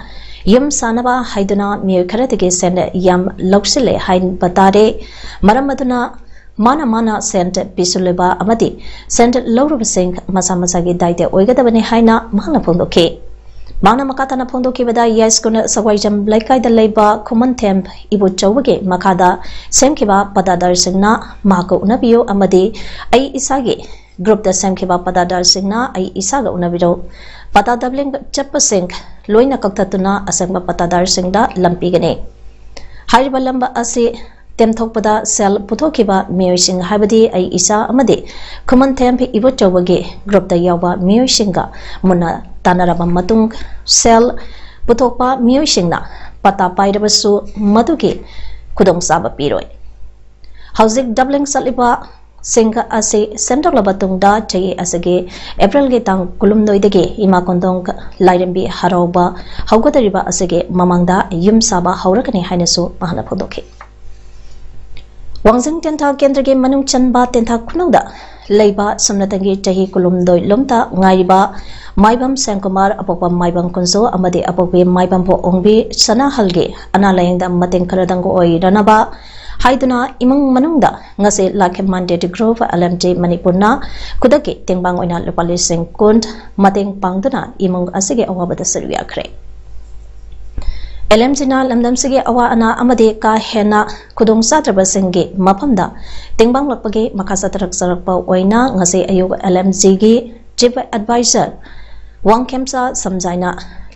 ꯌꯨꯝ ꯁꯥꯅꯕ ꯍꯥꯏꯗꯨꯅ ꯃꯤꯑꯣꯏ ꯈꯔꯗꯒꯤ ꯁꯦꯟ ꯌꯥꯝ ꯂꯧꯁꯤꯜꯂꯦ ꯍꯥꯏꯕ ꯇꯥꯔꯦ꯫ ꯃꯔꯝ ꯑꯗꯨꯅ ꯃꯥꯅ ꯃꯥꯅ ꯁꯦꯟ ꯄꯤꯁꯤꯜꯂꯤꯕ ꯑꯃꯗꯤ ꯁꯦꯟ ꯂꯧꯔꯨꯕꯁꯤꯡ ꯃꯁꯥ ꯃꯁꯥꯒꯤ ꯗꯥꯏꯇ ꯑꯣꯏꯒꯗꯕꯅꯤ ꯍꯥꯏꯅ ꯃꯍꯥꯛꯅ ꯐꯣꯡꯗꯣꯛꯈꯤ꯫ ꯃꯍꯥꯛꯅ ꯃꯈꯥ ꯇꯥꯅ ꯐꯣꯡꯗꯣꯛꯈꯤꯕꯗ, ꯌꯥꯏꯁ꯭ꯀꯨꯜ ꯁꯋꯥꯏꯖꯝ ꯂꯩꯀꯥꯏꯗ ꯂꯩꯕ ꯈꯨꯃꯟꯊꯦꯝ ꯏꯕꯣꯆꯧꯕꯒꯤ ꯃꯈꯥꯗ ꯁꯦꯝꯈꯤꯕ ꯄꯇꯥꯗꯥꯔꯁꯤꯡꯅ ꯃꯍꯥꯛꯀ ꯎꯅꯕꯤꯌꯨ ꯑꯃꯗꯤ ꯑꯩ ꯏꯁꯥꯒꯤ groupꯇ ꯁꯦꯝꯈꯤꯕ ꯄꯇꯥꯗꯥꯔꯁꯤꯡꯅ ꯑꯩ ꯏꯁꯥꯒ ꯎꯅꯕꯤꯔꯣ꯫ ꯄꯇꯥ doubling ꯆꯠꯄꯁꯤꯡ ꯂꯣꯏꯅ ꯀꯛꯊꯠꯇꯨꯅ ꯑꯁꯦꯡꯕ ꯄꯇꯥꯗꯥꯔꯁꯤꯡꯗ ꯂꯝ ꯄꯤꯒꯅꯤ꯫ ꯍꯥꯏꯔꯤꯕ ꯂꯝ ꯑꯁꯤ ꯇꯦꯝꯊꯣꯛꯄꯗ ꯁꯦꯜ ꯄꯨꯊꯣꯛꯈꯤꯕ ꯃꯤꯑꯣꯏꯁꯤꯡ, ꯍꯥꯏꯕꯗꯤ ꯑꯩ ꯏꯁꯥ ꯑꯃꯗꯤ ꯈꯨꯃꯟꯊꯦꯝ ꯏꯕꯣꯆꯧꯕꯒꯤ group ꯇ ꯌꯥꯎꯕ ꯃꯤꯑꯣꯏꯁꯤꯡꯒ ꯃꯨꯟꯅ ꯇꯥꯟꯅꯔꯕ ꯃꯇꯨꯡ, ꯁꯦꯜ ꯄꯨꯊꯣꯛꯄ ꯃꯤꯑꯣꯏꯁꯤꯡꯅ ꯄꯇꯥ ꯄꯥꯏꯔꯕꯁꯨ ꯃꯗꯨꯒꯤ ꯈꯨꯗꯣꯡꯆꯥꯕ ꯄꯤꯔꯣꯏ꯫ ꯍꯧꯖꯤꯛ doubling ꯆꯠꯂꯤꯕ ꯁꯤꯡ ꯑꯁꯤ ꯁꯦꯝꯗꯣꯛꯂꯕ ꯇꯨꯡꯗ, ꯆꯍꯤ ꯑꯁꯤꯒꯤ April ꯒꯤ ꯇꯥꯡ ꯀꯨꯟꯍꯨꯝꯗꯣꯏꯗꯒꯤ ꯏꯃꯥ ꯀꯣꯟꯊꯣꯡ ꯂꯥꯏꯔꯦꯝꯕꯤ ꯍꯔꯥꯎꯕ ꯍꯧꯒꯗꯧꯔꯤꯕ ꯑꯁꯤꯒꯤ ꯃꯃꯥꯡꯗ ꯌꯨꯝ ꯁꯥꯕ ꯍꯧꯔꯒꯅꯤ ꯍꯥꯏꯅꯁꯨ ꯃꯍꯥꯛꯅ ꯐꯣꯡꯗꯣꯛꯈꯤ꯫ ꯋꯥꯡꯖꯤꯡ ꯇꯦꯟꯊꯥ ꯀꯦꯟꯗ꯭ꯔꯒꯤ ꯃꯅꯨꯡ ꯆꯟꯕ ꯇꯦꯟꯊꯥ ꯈꯨꯅꯧꯗ ꯂꯩꯕ ꯁꯨꯞꯅꯇꯒꯤ ꯆꯍꯤ ꯀꯨꯟꯍꯨꯝꯗꯣꯏ ꯂꯣꯝꯇ ꯉꯥꯏꯔꯤꯕ ꯃꯥꯏꯕꯝ ꯁ꯭ꯌꯥꯝꯀꯨꯃꯥꯔ, ꯑꯄꯣꯛꯄ ꯃꯥꯏꯕꯝ ꯀꯨꯟꯖꯣ ꯑꯃꯗꯤ ꯑꯄꯣꯛꯄꯤ ꯃꯥꯏꯕꯝ ꯑꯣꯡꯕꯤ ꯁꯅꯥꯍꯜꯒꯤ ꯑꯅꯥ ꯂꯥꯌꯦꯡꯗ ꯃꯇꯦꯡ ꯈꯔꯗꯪ ꯑꯣꯏꯔꯅꯕ ꯍꯥꯏꯗꯨꯅ ꯏꯃꯨꯡ ꯃꯅꯨꯡꯗ ꯉꯁꯤ Like Minded Group, L M G ꯃꯅꯤꯄꯨꯔꯅ ꯈꯨꯗꯛꯀꯤ ꯇꯦꯡꯕꯥꯡ ꯑꯣꯏꯅ ꯂꯨꯄꯥ ꯂꯤꯁꯤꯡ ꯀꯨꯟ ꯃꯇꯦꯡ ꯄꯥꯡꯗꯨꯅ ꯏꯃꯨꯡ ꯑꯁꯤꯒꯤ ꯑꯋꯥꯕꯗ ꯁꯔꯨꯛ ꯌꯥꯈ꯭ꯔꯦ꯫ L M G ꯅ ꯂꯝꯗꯝꯁꯤꯒꯤ ꯑꯋꯥ ꯑꯅꯥ ꯑꯃꯗꯤ ꯀꯥ ꯍꯦꯟꯅ ꯈꯨꯗꯣꯡꯆꯥꯗ꯭ꯔꯕꯁꯤꯡꯒꯤ ꯃꯐꯝꯗ ꯇꯦꯡꯕꯥꯡꯂꯛꯄꯒꯤ ꯃꯈꯥ ꯆꯠꯊꯔꯛꯆꯔꯛꯄ ꯑꯣꯏꯅ ꯉꯁꯤ ꯑꯌꯨꯛ L M G ꯒꯤ Chief Advisor ꯋꯥꯡꯈꯦꯝꯆꯥ ꯁꯝꯖꯥꯏꯅ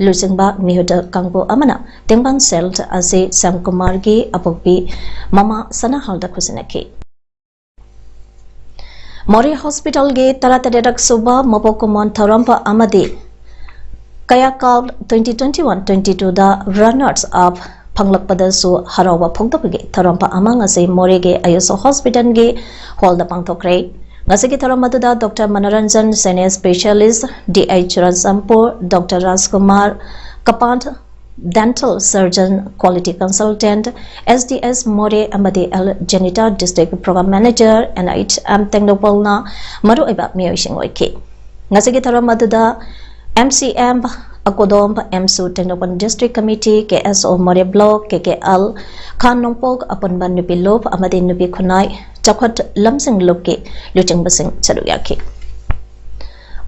ꯂꯨꯆꯤꯡꯕ ꯃꯤꯍꯨꯠ ꯀꯥꯡꯕꯨ ꯑꯃꯅ ꯇꯦꯡꯕꯥꯡ ꯁꯦꯜ ꯑꯁꯤ ꯁ꯭ꯌꯥꯝꯀꯨꯃꯥꯔꯒꯤ ꯑꯄꯣꯛꯄꯤ ꯃꯃꯥ ꯁꯅꯥꯍꯜꯗ ꯈꯨꯠꯁꯤꯟꯅꯈꯤ꯫ ꯃꯣꯔꯦ ꯍꯣꯁꯄꯤꯇꯥꯜꯒꯤ ꯇꯔꯥꯇꯔꯦꯠ ꯁꯨꯕ ꯃꯄꯣꯛ ꯀꯨꯝꯑꯣꯟ ꯊꯧꯔꯝ ꯑꯃꯗꯤ ꯀꯌꯥ ꯀꯥꯞ twenty twenty one twenty two ꯗ runners up ꯐꯪꯂꯛꯄꯗꯁꯨ ꯍꯔꯥꯎꯕ ꯐꯣꯡꯗꯣꯛꯄꯒꯤ ꯊꯧꯔꯝ ꯑꯃ ꯉꯁꯤ ꯃꯣꯔꯦꯒꯤ ꯑꯌꯨꯁ ꯍꯣꯁꯄꯤꯇꯥꯜꯒꯤ ꯍꯣꯜꯗ ꯄꯥꯡꯊꯣꯛꯈ꯭ꯔꯦ꯫ ꯉꯁꯤꯒꯤ ꯊꯧꯔꯝ ꯑꯗꯨꯗ Doctor Manoranjan, senior specialist, D I Churachandpur, Doctor Rajkumar ꯀꯄꯥꯟ, dental surgeon, quality consultant, S D S ꯃꯣꯔꯦ ꯑꯃꯗꯤ L Jenita, district program manager, N H M ꯇꯦꯡꯅꯧꯄꯜꯅ ꯃꯔꯨꯑꯣꯏꯕ ꯃꯤꯑꯣꯏꯁꯤꯡ ꯑꯣꯏꯈꯤ꯫ ꯉꯁꯤꯒꯤ ꯊꯧꯔꯝ ꯑꯗꯨꯗ M C M ꯑꯀꯣꯗꯣꯝ, M S U Tengnoupal district committee, K S O ꯃꯣꯔꯦ block, K K L ꯈꯥ ꯅꯣꯡꯄꯣꯛ ꯑꯄꯨꯟꯕ ꯅꯨꯄꯤ ꯂꯨꯞ ꯑꯃꯗꯤ ꯅꯨꯄꯤ ꯈꯨꯟꯅꯥꯏ ꯆꯥꯎꯈꯠ ꯂꯝꯖꯤꯡ ꯂꯨꯞꯀꯤ ꯂꯨꯆꯤꯡꯕꯁꯤꯡ ꯁꯔꯨꯛ ꯌꯥꯈꯤ꯫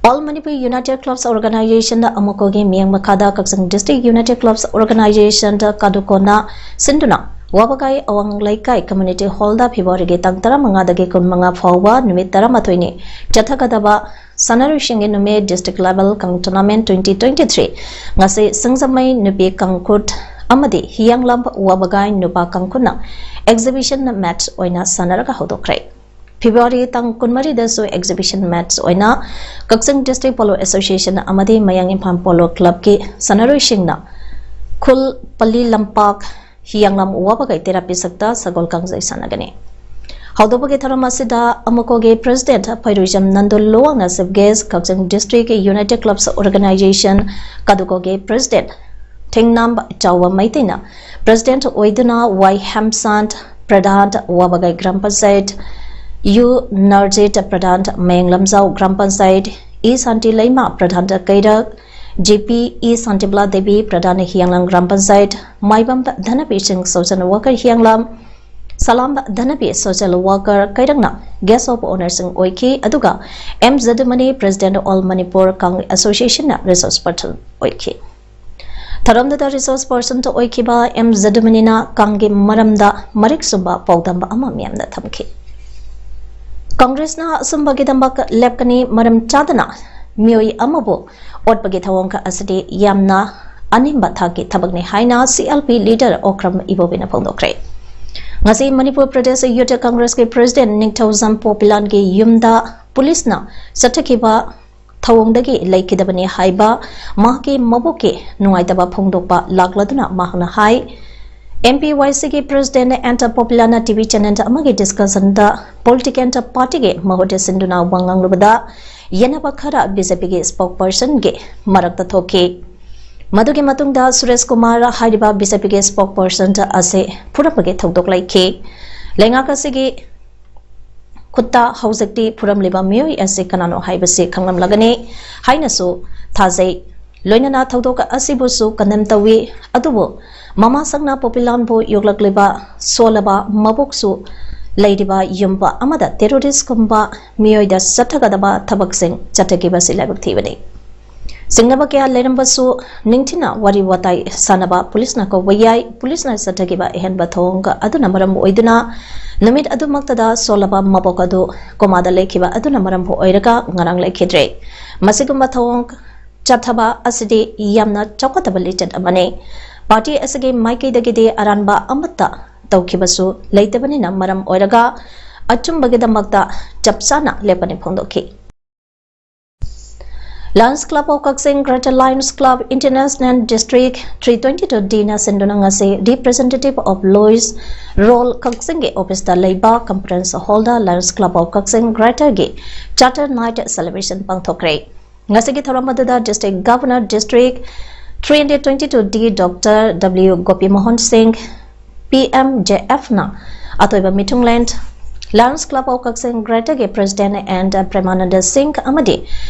All Manipur United Clubs Organization, ꯑꯃꯨꯀꯣꯒꯤ ꯃꯤꯠꯌꯦꯡ ꯃꯈꯥꯗ ꯀꯛꯆꯤꯡ District United Clubs Organization ꯀꯥꯗꯨꯀꯣꯅ ꯁꯤꯟꯗꯨꯅ ꯋꯥꯕꯒꯥꯏ ꯑꯋꯥꯡ ꯂꯩꯀꯥꯏ community hall ꯗ February ꯒꯤ ꯇꯥꯡ ꯇꯔꯥꯃꯉꯥꯗꯒꯤ ꯀꯨꯟꯃꯉꯥ ꯐꯥꯎꯕ ꯅꯨꯃꯤꯠ ꯇꯔꯥꯃꯥꯊꯣꯏꯅꯤ ꯆꯠꯊꯒꯗꯕ ꯁꯥꯟꯅꯔꯣꯏꯁꯤꯡꯒꯤ ꯅꯨꯃꯤꯠ district level ꯀꯥꯡ tournament twenty twenty three ꯉꯁꯤ ꯁꯤꯡꯖꯃꯩ ꯅꯨꯄꯤ ꯀꯥꯡꯈꯨꯠ ꯑꯃꯗꯤ ꯍꯤꯌꯥꯡꯂꯝ ꯋꯥꯕꯒꯥꯏ ꯅꯨꯄꯥ ꯀꯥꯡꯈꯨꯅ exhibition match ꯑꯣꯏꯅ ꯁꯥꯟꯅꯔꯒ ꯍꯧꯗꯣꯛꯈ꯭ꯔꯦ꯫ ꯐꯦꯕ꯭ꯔꯨꯋꯥꯔꯤ ꯇꯥꯡ ꯀꯨꯟꯃꯔꯤꯗꯁꯨ exhibition match ꯑꯣꯏꯅ ꯀꯛꯆꯤꯡ District Polo Association ꯑꯃꯗꯤ ꯃꯌꯥꯡ ꯏꯝꯐꯥꯜ Polo Clubꯀꯤ ꯁꯥꯟꯅꯔꯣꯏꯁꯤꯡꯅ ꯈꯨꯜ ꯄꯜꯂꯤ ꯂꯝꯄꯥꯛ ꯍꯤꯌꯥꯡꯂꯝ ꯋꯥꯕꯒꯥꯏ ꯇꯦꯔꯥ ꯄꯤꯁꯛꯇ ꯁꯒꯣꯜ ꯀꯥꯡꯖꯩ ꯁꯥꯟꯅꯒꯅꯤ꯫ ꯍꯧꯗꯣꯛꯄꯒꯤ ꯊꯧꯔꯝ ꯑꯁꯤꯗ ꯑꯃꯨꯀꯣꯒꯤ President ꯐꯩꯔꯨꯖꯝ ꯅꯟꯗꯨ ꯂꯨꯋꯥꯡꯅ chief guest, ꯀꯛꯆꯤꯡ District United Clubs Organization, ꯀꯗꯨꯀꯣꯒꯤ President ꯊꯦꯡꯅꯥꯝ ꯆꯥꯎꯕ ꯃꯩꯇꯩꯅ President ꯑꯣꯏꯗꯨꯅ, ꯋꯥꯏ ꯍꯦꯝꯁꯥꯟ ꯄ꯭ꯔꯙꯥꯟ ꯋꯥꯕꯒꯥꯏ ꯒ꯭ꯔꯥꯝ ꯄꯟꯆꯥꯌꯠ, ꯌꯨ ꯅꯔꯖꯤꯠ ꯄ꯭ꯔꯙꯥꯟ ꯃꯌꯥꯡ ꯂꯝꯖꯥꯎ ꯒ꯭ꯔꯥꯝ ꯄꯟꯆꯥꯌꯠ, ꯏ ꯁꯥꯟꯇꯤ ꯂꯩꯃ ꯄ꯭ꯔꯙꯥꯟ ꯀꯩꯔꯛ, ꯖꯦ ꯄꯤ ꯏ ꯁꯥꯟꯇꯤꯕꯂꯥ ꯗꯦꯕꯤ ꯄ꯭ꯔꯙꯥꯟ ꯍꯤꯌꯥꯡꯂꯝ ꯒ꯭ꯔꯥꯝ ꯄꯟꯆꯥꯌꯠ, ꯃꯥꯏꯕꯝ ꯙꯅꯕꯤ ꯁꯤꯡ social worker ꯍꯤꯌꯥꯡꯂꯝ, Salam ꯙꯅꯕꯤ social worker ꯀꯩꯔꯛꯅ guest of honourꯁꯤꯡ ꯑꯣꯏꯈꯤ, ꯑꯗꯨꯒ M Jadumani President All Manipur Kangli Associationꯅ resource person ꯑꯣꯏꯈꯤ꯫ ꯊꯧꯔꯝꯗꯨꯗ resource personꯇ ꯑꯣꯏꯈꯤꯕ ꯑꯦꯝ ꯖꯗꯨꯃꯅꯤꯅ ꯀꯥꯡꯒꯤ ꯃꯔꯝꯗ ꯃꯔꯤꯛ ꯆꯨꯝꯕ ꯄꯥꯎꯗꯝꯕ ꯑꯃ ꯃꯤꯌꯥꯝꯗ ꯊꯝꯈꯤ꯫ ꯀꯪꯒ꯭ꯔꯦꯁꯅ ꯑꯆꯨꯝꯕꯒꯤꯗꯃꯛ ꯂꯦꯞꯀꯅꯤ, ꯃꯔꯝ ꯆꯥꯗꯅ ꯃꯤꯑꯣꯏ ꯑꯃꯕꯨ ꯑꯣꯠꯄꯒꯤ ꯊꯧꯑꯣꯡ ꯑꯁꯤꯗꯤ ꯌꯥꯝꯅ ꯑꯅꯦꯝꯕ ꯊꯥꯛꯀꯤ ꯊꯕꯛꯅꯤ ꯍꯥꯏꯅ C L P leader Okram ꯏꯕꯣꯕꯤꯅ ꯐꯣꯡꯗꯣꯛꯈ꯭ꯔꯦ꯫ ꯉꯁꯤ ꯃꯅꯤꯄꯨꯔ ꯄ꯭ꯔꯗꯦꯁ ꯌꯨꯊ ꯀꯪꯒ꯭ꯔꯦꯁꯀꯤ President ꯅꯤꯡꯊꯧꯖꯝ ꯄꯣꯄꯤꯂꯥꯟꯒꯤ ꯌꯨꯝꯗ ꯄꯨꯂꯤꯁꯅ ꯆꯠꯊꯈꯤꯕ ꯊꯧꯑꯣꯡꯗꯒꯤ ꯂꯩꯈꯤꯗꯕꯅꯤ ꯍꯥꯏꯕ ꯃꯍꯥꯛꯀꯤ ꯃꯕꯣꯛꯀꯤ ꯅꯨꯡꯉꯥꯏꯇꯕ ꯐꯣꯡꯗꯣꯛꯄ ꯂꯥꯛꯂꯗꯨꯅ ꯃꯍꯥꯛꯅ ꯍꯥꯏ, ꯑꯦꯝ ꯄꯤ ꯋꯥꯏ ꯁꯤꯒꯤ President ꯑꯦꯟꯇ ꯄꯣꯄꯤꯂꯥꯅ ꯇꯤ ꯚꯤ channel ꯑꯃꯒꯤ discussionꯗ political partyꯒꯤ ꯃꯍꯨꯠ ꯁꯤꯟꯗꯨꯅ ꯋꯥ ꯉꯥꯡꯂꯨꯕꯗ ꯌꯦꯟꯅꯕ ꯈꯔ ꯕꯤ ꯖꯦ ꯄꯤꯒꯤ spokespersonꯒꯤ ꯃꯔꯛꯇ ꯊꯣꯛꯈꯤ꯫ ꯃꯗꯨꯒꯤ ꯃꯇꯨꯡꯗ ꯁꯨꯔꯦꯁ ꯀꯨꯃꯥꯔ ꯍꯥꯏꯔꯤꯕ ꯕꯤ ꯖꯦ ꯄꯤꯒꯤ spokesperson ꯑꯁꯤ ꯐꯨꯔꯝꯕꯒꯤ ꯊꯧꯗꯣꯛ ꯂꯩꯈꯤ꯫ ꯂꯩꯉꯥꯛ ꯑꯁꯤꯒꯤ ꯈꯨꯠꯇ ꯍꯧꯖꯤꯛꯇꯤ ꯐꯨꯔꯝꯂꯤꯕ ꯃꯤꯑꯣꯏ ꯑꯁꯤ ꯀꯅꯥꯅꯣ ꯍꯥꯏꯕꯁꯤ ꯈꯪꯂꯝꯂꯒꯅꯤ ꯍꯥꯏꯅꯁꯨ ꯊꯥꯖꯩ꯫ ꯂꯣꯏꯅꯅ ꯊꯧꯗꯣꯛ ꯑꯁꯤꯕꯨꯁꯨ condemn ꯇꯧꯏ, ꯑꯗꯨꯕꯨ ꯃꯃꯥ ꯁꯛꯅ ꯄꯣꯄꯤꯂꯥꯟꯕꯨ ꯌꯣꯛꯂꯛꯂꯤꯕ ꯁꯣꯜꯂꯕ ꯃꯕꯣꯛꯁꯨ ꯂꯩꯔꯤꯕ ꯌꯨꯝ ꯑꯃꯗ terroristꯀꯨꯝꯕ ꯃꯤꯑꯣꯏꯗ ꯆꯠꯊꯒꯗꯕ ꯊꯕꯛꯁꯤꯡ ꯆꯠꯊꯈꯤꯕꯁꯤ ꯂꯥꯏꯕꯛ ꯊꯤꯕꯅꯤ꯫ ꯆꯤꯡꯅꯕ ꯀꯌꯥ ꯂꯩꯔꯝꯕꯁꯨ ꯅꯤꯡꯊꯤꯅ ꯋꯥꯔꯤ ꯋꯥꯇꯥꯏ ꯁꯥꯟꯅꯕ ꯄꯨꯂꯤꯁꯅ ꯀꯧꯕ ꯌꯥꯏ꯫ ꯄꯨꯂꯤꯁꯅ ꯆꯠꯊꯈꯤꯕ ꯑꯍꯦꯟꯕ ꯊꯧꯑꯣꯡ ꯑꯗꯨꯅ ꯃꯔꯝ ꯑꯣꯏꯗꯨꯅ ꯅꯨꯃꯤꯠ ꯑꯗꯨꯃꯛꯇꯗ ꯁꯣꯜꯂꯕ ꯃꯕꯣꯛ ꯑꯗꯨ ꯀꯣꯃꯥꯗ ꯂꯩꯈꯤꯕ ꯑꯗꯨꯅ ꯃꯔꯝ ꯑꯣꯏꯔꯒ ꯉꯔꯥꯡ ꯂꯩꯈꯤꯗ꯭ꯔꯦ꯫ ꯃꯁꯤꯒꯨꯝꯕ ꯊꯧꯑꯣꯡ ꯆꯠꯊꯕ ꯑꯁꯤꯗꯤ ꯌꯥꯝꯅ ꯆꯥꯎꯈꯠꯇꯕ ꯂꯤꯆꯠ ꯑꯃꯅꯤ꯫ ꯄꯥꯔꯇꯤ ꯑꯁꯤꯒꯤ ꯃꯥꯏꯀꯩꯗꯒꯤꯗꯤ ꯑꯔꯥꯟꯕ ꯑꯃꯠꯇ ꯇꯧꯈꯤꯕꯁꯨ ꯂꯩꯇꯕꯅꯤꯅ ꯃꯔꯝ ꯑꯣꯏꯔꯒ ꯑꯆꯨꯝꯕꯒꯤꯗꯃꯛꯇ ꯆꯞ ꯆꯥꯅ ꯂꯦꯞꯀꯅꯤ ꯐꯣꯡꯗꯣꯛꯈꯤ꯫ Lions Club of Kakching, Greater Lions Club International District three twenty-two D ꯅ ꯁꯤꯟꯗꯨꯅ ꯉꯁꯤ Representative of Lions Roll ꯀꯛꯆꯤꯡꯒꯤ ꯑꯣꯐꯤꯁꯇ ꯂꯩꯕ conference hall the Lions Club of Kakching Greater ꯒꯤ Charter Night celebration ꯄꯥꯡꯊꯣꯛꯈ꯭ꯔꯦ꯫ ꯉꯁꯤꯒꯤ ꯊꯧꯔꯝ ꯑꯗꯨꯗ District Governor District three twenty-two D Doctor W Gopi Mohan Singh, P M J F ꯅ ꯑꯇꯣꯏꯕ ꯃꯤꯊꯨꯡꯂꯦꯟ, Lions Club of Kakching Greater ꯒꯤ President N Premananda Singh ꯑꯃꯗꯤ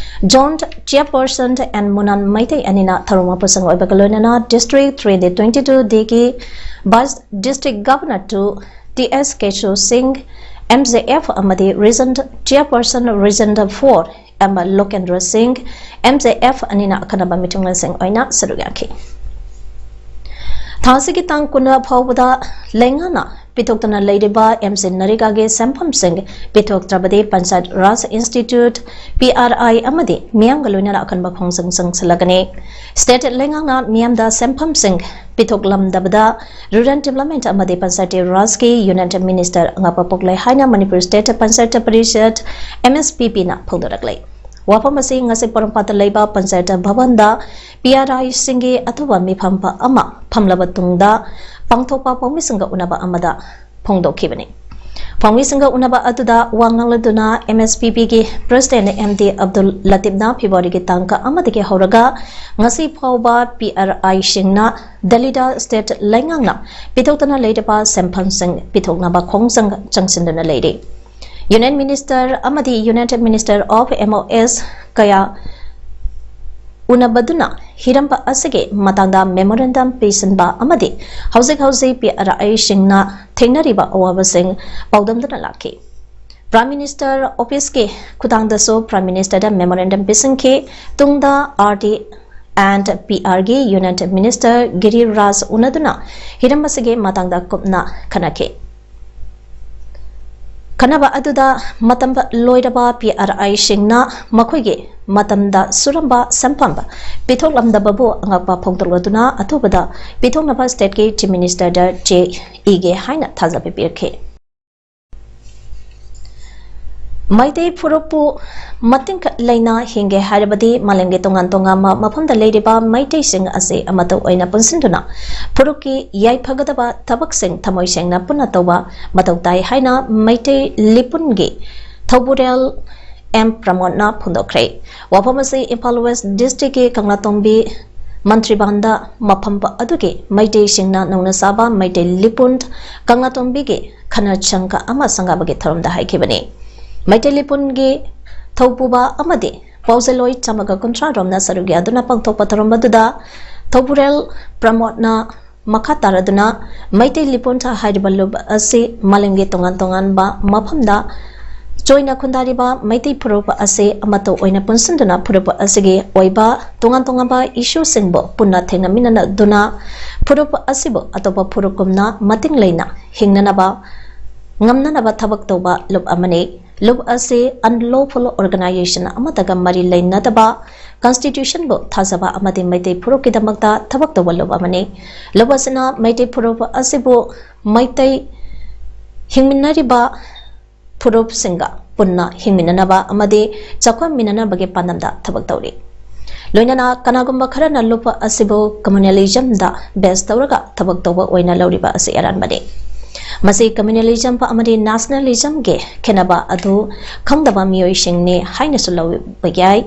Joint Chairperson N Munan Meitei ꯑꯅꯤꯅ ꯊꯧꯔꯝ ꯃꯄꯨꯁꯪ ꯑꯣꯏꯕꯒ ꯂꯣꯏꯅꯅ District three twenty-two D ꯒꯤ Vice District Governor two T S Keshu Singh, M J F ꯑꯃꯗꯤ Region Chairperson Region four M Lokendra Singh, M J F ꯑꯅꯤꯅ ꯑꯈꯟꯅꯕ ꯃꯤꯊꯨꯡꯂꯦꯟꯁꯤꯡ ꯑꯣꯏꯅ ꯁꯔꯨꯛ ꯌꯥꯈꯤ꯫ ꯊꯥ ꯑꯁꯤꯒꯤ ꯇꯥꯡ ꯀꯨꯟ ꯐꯥꯎꯕꯗ ꯂꯩꯉꯥꯛꯅ ꯄꯤꯊꯣꯛꯇꯨꯅ ꯂꯩꯔꯤꯕ M C ꯅꯔꯦꯒꯥꯒꯤ ꯁꯦꯟꯐꯝꯁꯤꯡ ꯄꯤꯊꯣꯛꯇ꯭ꯔꯕꯗꯤ Panchayati Raj Institute, P R I ꯑꯃꯗꯤ ꯃꯤꯌꯥꯝꯒ ꯂꯣꯏꯅꯅ ꯑꯀꯟꯕ ꯈꯣꯡꯖꯪ ꯆꯪꯁꯤꯜꯂꯒꯅꯤ꯫ State ꯂꯩꯉꯥꯛꯅ ꯃꯤꯌꯥꯝꯗ ꯁꯦꯟꯐꯝꯁꯤꯡ ꯄꯤꯊꯣꯛꯂꯝꯗꯕꯗ Rural Development ꯑꯃꯗꯤ Panchayati Rajꯀꯤ Union Minister ꯑꯉꯥꯛꯄ ꯄꯣꯛꯂꯦ ꯍꯥꯏꯅ Manipur State Panchayati Parishad, M S P P ꯅ ꯐꯣꯡꯗꯣꯔꯛꯂꯦ꯫ ꯋꯥꯐꯝ ꯑꯁꯤ ꯉꯁꯤ ꯄꯣꯔꯣꯝꯄꯥꯠꯇ ꯂꯩꯕ Panchayati Bhavanꯗ P R Iꯁꯤꯡꯒꯤ ꯑꯊꯨꯕ ꯃꯤꯐꯝ ꯑꯃ ꯐꯝꯂꯕ ꯇꯨꯡꯗ ꯄꯥꯡꯊꯣꯛꯄ ꯄꯥꯎꯃꯤꯁꯤꯡꯒ ꯎꯅꯕ ꯑꯃꯗ ꯐꯣꯡꯗꯣꯛꯈꯤꯕꯅꯤ꯫ ꯄꯥꯎꯃꯤꯁꯤꯡꯒ ꯎꯅꯕ ꯑꯗꯨꯗ ꯋꯥ ꯉꯥꯡꯂꯗꯨꯅ M S P Pꯒꯤ President M D Abdul Latifꯅ Februaryꯒꯤ ꯇꯥꯡ ꯑꯃꯗꯒꯤ ꯍꯧꯔꯒ ꯉꯁꯤ ꯐꯥꯎꯕ P R Iꯁꯤꯡꯅ Delhiꯗ State ꯂꯩꯉꯥꯛꯅ ꯄꯤꯊꯣꯛꯇꯅ ꯂꯩꯔꯤꯕ ꯁꯦꯟꯐꯝꯁꯤꯡ ꯄꯤꯊꯣꯛꯅꯕ ꯈꯣꯡꯖꯪ ꯆꯪꯁꯤꯟꯗꯨꯅ ꯂꯩꯔꯤ꯫ Union Minister ꯑꯃꯗꯤ United Minister of M O S ꯀꯌꯥ ꯎꯅꯕꯗꯨꯅ ꯍꯤꯔꯝ ꯑꯁꯤꯒꯤ ꯃꯇꯥꯡꯗ memorandum ꯄꯤꯁꯤꯟꯕ ꯑꯃꯗꯤ ꯍꯧꯖꯤꯛ ꯍꯧꯖꯤꯛ P R Iꯁꯤꯡꯅ ꯊꯦꯡꯅꯔꯤꯕ ꯑꯋꯥꯕꯁꯤꯡ ꯄꯥꯎꯗꯝꯗꯨꯅ ꯂꯥꯛꯈꯤ꯫ Prime Minister Officeꯀꯤ ꯈꯨꯠꯊꯥꯡꯗꯁꯨ Prime Ministerꯗ memorandum ꯄꯤꯁꯤꯟꯈꯤ꯫ ꯇꯨꯡꯗ R D and P Rꯒꯤ Union Minister ꯒꯤꯔꯤꯔꯥꯖ ꯎꯅꯗꯨꯅ ꯍꯤꯔꯝ ꯑꯁꯤꯒꯤ ꯃꯇꯥꯡꯗ ꯀꯨꯞꯅ ꯈꯟꯅꯈꯤ꯫ ꯈꯟꯅꯕ ꯑꯗꯨꯗ ꯃꯇꯝ ꯂꯣꯏꯔꯕ ꯄꯤ ꯑꯥꯔ ꯑꯥꯏꯁꯤꯡꯅ ꯃꯈꯣꯏꯒꯤ ꯃꯇꯝꯗ ꯁꯨꯔꯝꯕ ꯁꯦꯟꯐꯝ ꯄꯤꯊꯣꯛꯂꯝꯗꯕꯕꯨ ꯑꯉꯛꯄ ꯐꯣꯡꯗꯣꯛꯂꯗꯨꯅ ꯑꯊꯨꯕꯗ ꯄꯤꯊꯣꯛꯅꯕ ꯁ꯭ꯇꯦꯠꯀꯤ ꯆꯤꯐ ꯃꯤꯅꯤꯁꯇꯔꯗ ꯆꯦ ꯏꯒꯦ ꯍꯥꯏꯅ ꯊꯥꯖꯕ ꯄꯤꯔꯛꯈꯤ꯫ ꯃꯩꯇꯩ ꯐꯨꯔꯨꯞꯄꯨ ꯃꯇꯤꯡꯈꯠ ꯂꯩꯅ ꯍꯤꯡꯒꯦ ꯍꯥꯏꯔꯕꯗꯤ ꯃꯥꯂꯦꯝꯒꯤ ꯇꯣꯉꯥꯟ ꯇꯣꯉꯥꯟꯕ ꯃꯐꯝꯗ ꯂꯩꯔꯤꯕ ꯃꯩꯇꯩꯁꯤꯡ ꯑꯁꯤ ꯑꯃꯠꯇ ꯑꯣꯏꯅ ꯄꯨꯟꯁꯤꯟꯗꯨꯅ ꯐꯨꯔꯨꯞꯀꯤ ꯌꯥꯏꯐꯒꯗꯕ ꯊꯕꯛꯁꯤꯡ ꯊꯃꯣꯏ ꯁꯦꯡꯅ ꯄꯨꯟꯅ ꯇꯧꯕ ꯃꯊꯧ ꯇꯥꯏ ꯍꯥꯏꯅ ꯃꯩꯇꯩ ꯂꯤꯄꯨꯟꯒꯤ ꯊꯧꯕꯨꯔꯦꯜ ꯑꯦꯝ ꯄ꯭ꯔꯃꯣꯗꯅ ꯐꯣꯡꯗꯣꯛꯈ꯭ꯔꯦ꯫ ꯋꯥꯐꯝ ꯑꯁꯤ ꯏꯝꯐꯥꯜ ꯋꯦꯁ ꯗꯤꯁꯇ꯭ꯔꯤꯛꯀꯤ ꯀꯪꯂꯥꯇꯣꯡꯕꯤ ꯃꯟꯇ꯭ꯔꯤꯕꯥꯟꯗ ꯃꯐꯝ ꯑꯗꯨꯒꯤ ꯃꯩꯇꯩꯁꯤꯡꯅ ꯅꯧꯅ ꯁꯥꯕ ꯃꯩꯇꯩ ꯂꯤꯄꯨꯟ ꯀꯪꯂꯥꯇꯣꯡꯕꯤꯒꯤ ꯈꯅ ꯆꯪꯈ ꯑꯃ ꯁꯪꯒꯥꯕꯒꯤ ꯊꯧꯔꯝꯗ ꯍꯥꯏꯈꯤꯕꯅꯤ꯫ ꯃꯩꯇꯩ ꯂꯤꯄꯨꯟꯒꯤ ꯊꯧꯄꯨꯕ ꯑꯃꯗꯤ ꯄꯥꯎꯖꯦꯜꯂꯣꯏ ꯆꯥꯝꯃꯒ ꯀꯨꯟꯊ꯭ꯔꯥ ꯔꯣꯝꯅ ꯁꯔꯨꯛ ꯌꯥꯗꯨꯅ ꯄꯥꯡꯊꯣꯛꯄ ꯊꯧꯔꯝ ꯑꯗꯨꯗ ꯊꯧꯕꯨꯔꯦꯜ ꯄ꯭ꯔꯃꯣꯗꯅ ꯃꯈꯥ ꯇꯥꯔꯗꯨꯅ ꯃꯩꯇꯩ ꯂꯤꯄꯨꯟ ꯍꯥꯏꯔꯤꯕ ꯂꯨꯞ ꯑꯁꯤ ꯃꯥꯂꯦꯝꯒꯤ ꯇꯣꯉꯥꯟ ꯇꯣꯉꯥꯟꯕ ꯃꯐꯝꯗ ꯆꯣꯏꯅ ꯈꯨꯟꯗꯥꯔꯤꯕ ꯃꯩꯇꯩ ꯐꯨꯔꯨꯞ ꯑꯁꯤ ꯑꯃꯠꯇ ꯑꯣꯏꯅ ꯄꯨꯟꯁꯤꯟꯗꯨꯅ ꯐꯨꯔꯨꯞ ꯑꯁꯤꯒꯤ ꯑꯣꯏꯕ ꯇꯣꯉꯥꯟ ꯇꯣꯉꯥꯟꯕ ꯏꯁꯨꯁꯤꯡꯕꯨ ꯄꯨꯟꯅ ꯊꯦꯡꯅꯃꯤꯟꯅꯗꯨꯅ ꯐꯨꯔꯨꯞ ꯑꯁꯤꯕꯨ ꯑꯇꯣꯞꯄ ꯐꯨꯔꯨꯞꯀꯨꯝꯅ ꯃꯇꯤꯡ ꯂꯩꯅ ꯍꯤꯡꯅꯅꯕ ꯉꯝꯅꯅꯕ ꯊꯕꯛ ꯇꯧꯕ ꯂꯨꯞ ꯑꯃꯅꯤ꯫ ꯂꯨꯞ ꯑꯁꯤ unlawful organization ꯑꯃꯠꯇꯒ ꯃꯔꯤ ꯂꯩꯅꯗꯕ, constitutionꯕꯨ ꯊꯥꯖꯕ ꯑꯃꯗꯤ ꯃꯩꯇꯩ ꯐꯨꯔꯨꯞꯀꯤꯗꯃꯛꯇ ꯊꯕꯛ ꯇꯧꯕ ꯂꯨꯞ ꯑꯃꯅꯤ꯫ ꯂꯨꯞ ꯑꯁꯤꯅ ꯃꯩꯇꯩ ꯐꯨꯔꯨꯞ ꯑꯁꯤꯕꯨ ꯃꯩꯇꯩ ꯍꯤꯡꯃꯤꯟꯅꯔꯤꯕ ꯐꯨꯔꯨꯞꯁꯤꯡꯒ ꯄꯨꯟꯅ ꯍꯤꯡꯃꯤꯟꯅꯅꯕ ꯑꯃꯗꯤ ꯆꯥꯎꯈꯠꯃꯤꯟꯅꯅꯕꯒꯤ ꯄꯥꯟꯗꯝꯗ ꯊꯕꯛ ꯇꯧꯔꯤ꯫ ꯂꯣꯏꯅꯅ ꯀꯅꯥꯒꯨꯝꯕ ꯈꯔꯅ ꯂꯨꯞ ꯑꯁꯤꯕꯨ communalismꯗ base ꯇꯧꯔꯒ ꯊꯕꯛ ꯇꯧꯕ ꯑꯣꯏꯅ ꯂꯧꯔꯤꯕ ꯑꯁꯤ ꯑꯔꯥꯟꯕꯅꯤ꯫ ꯃꯁꯤ communalism ꯑꯃꯗꯤ nationalismꯒꯤ ꯈꯦꯠꯅꯕ ꯑꯗꯨ ꯈꯪꯗꯕ ꯃꯤꯑꯣꯏꯁꯤꯡꯅꯤ ꯍꯥꯏꯅꯁꯨ ꯂꯧꯕ ꯌꯥꯏ꯫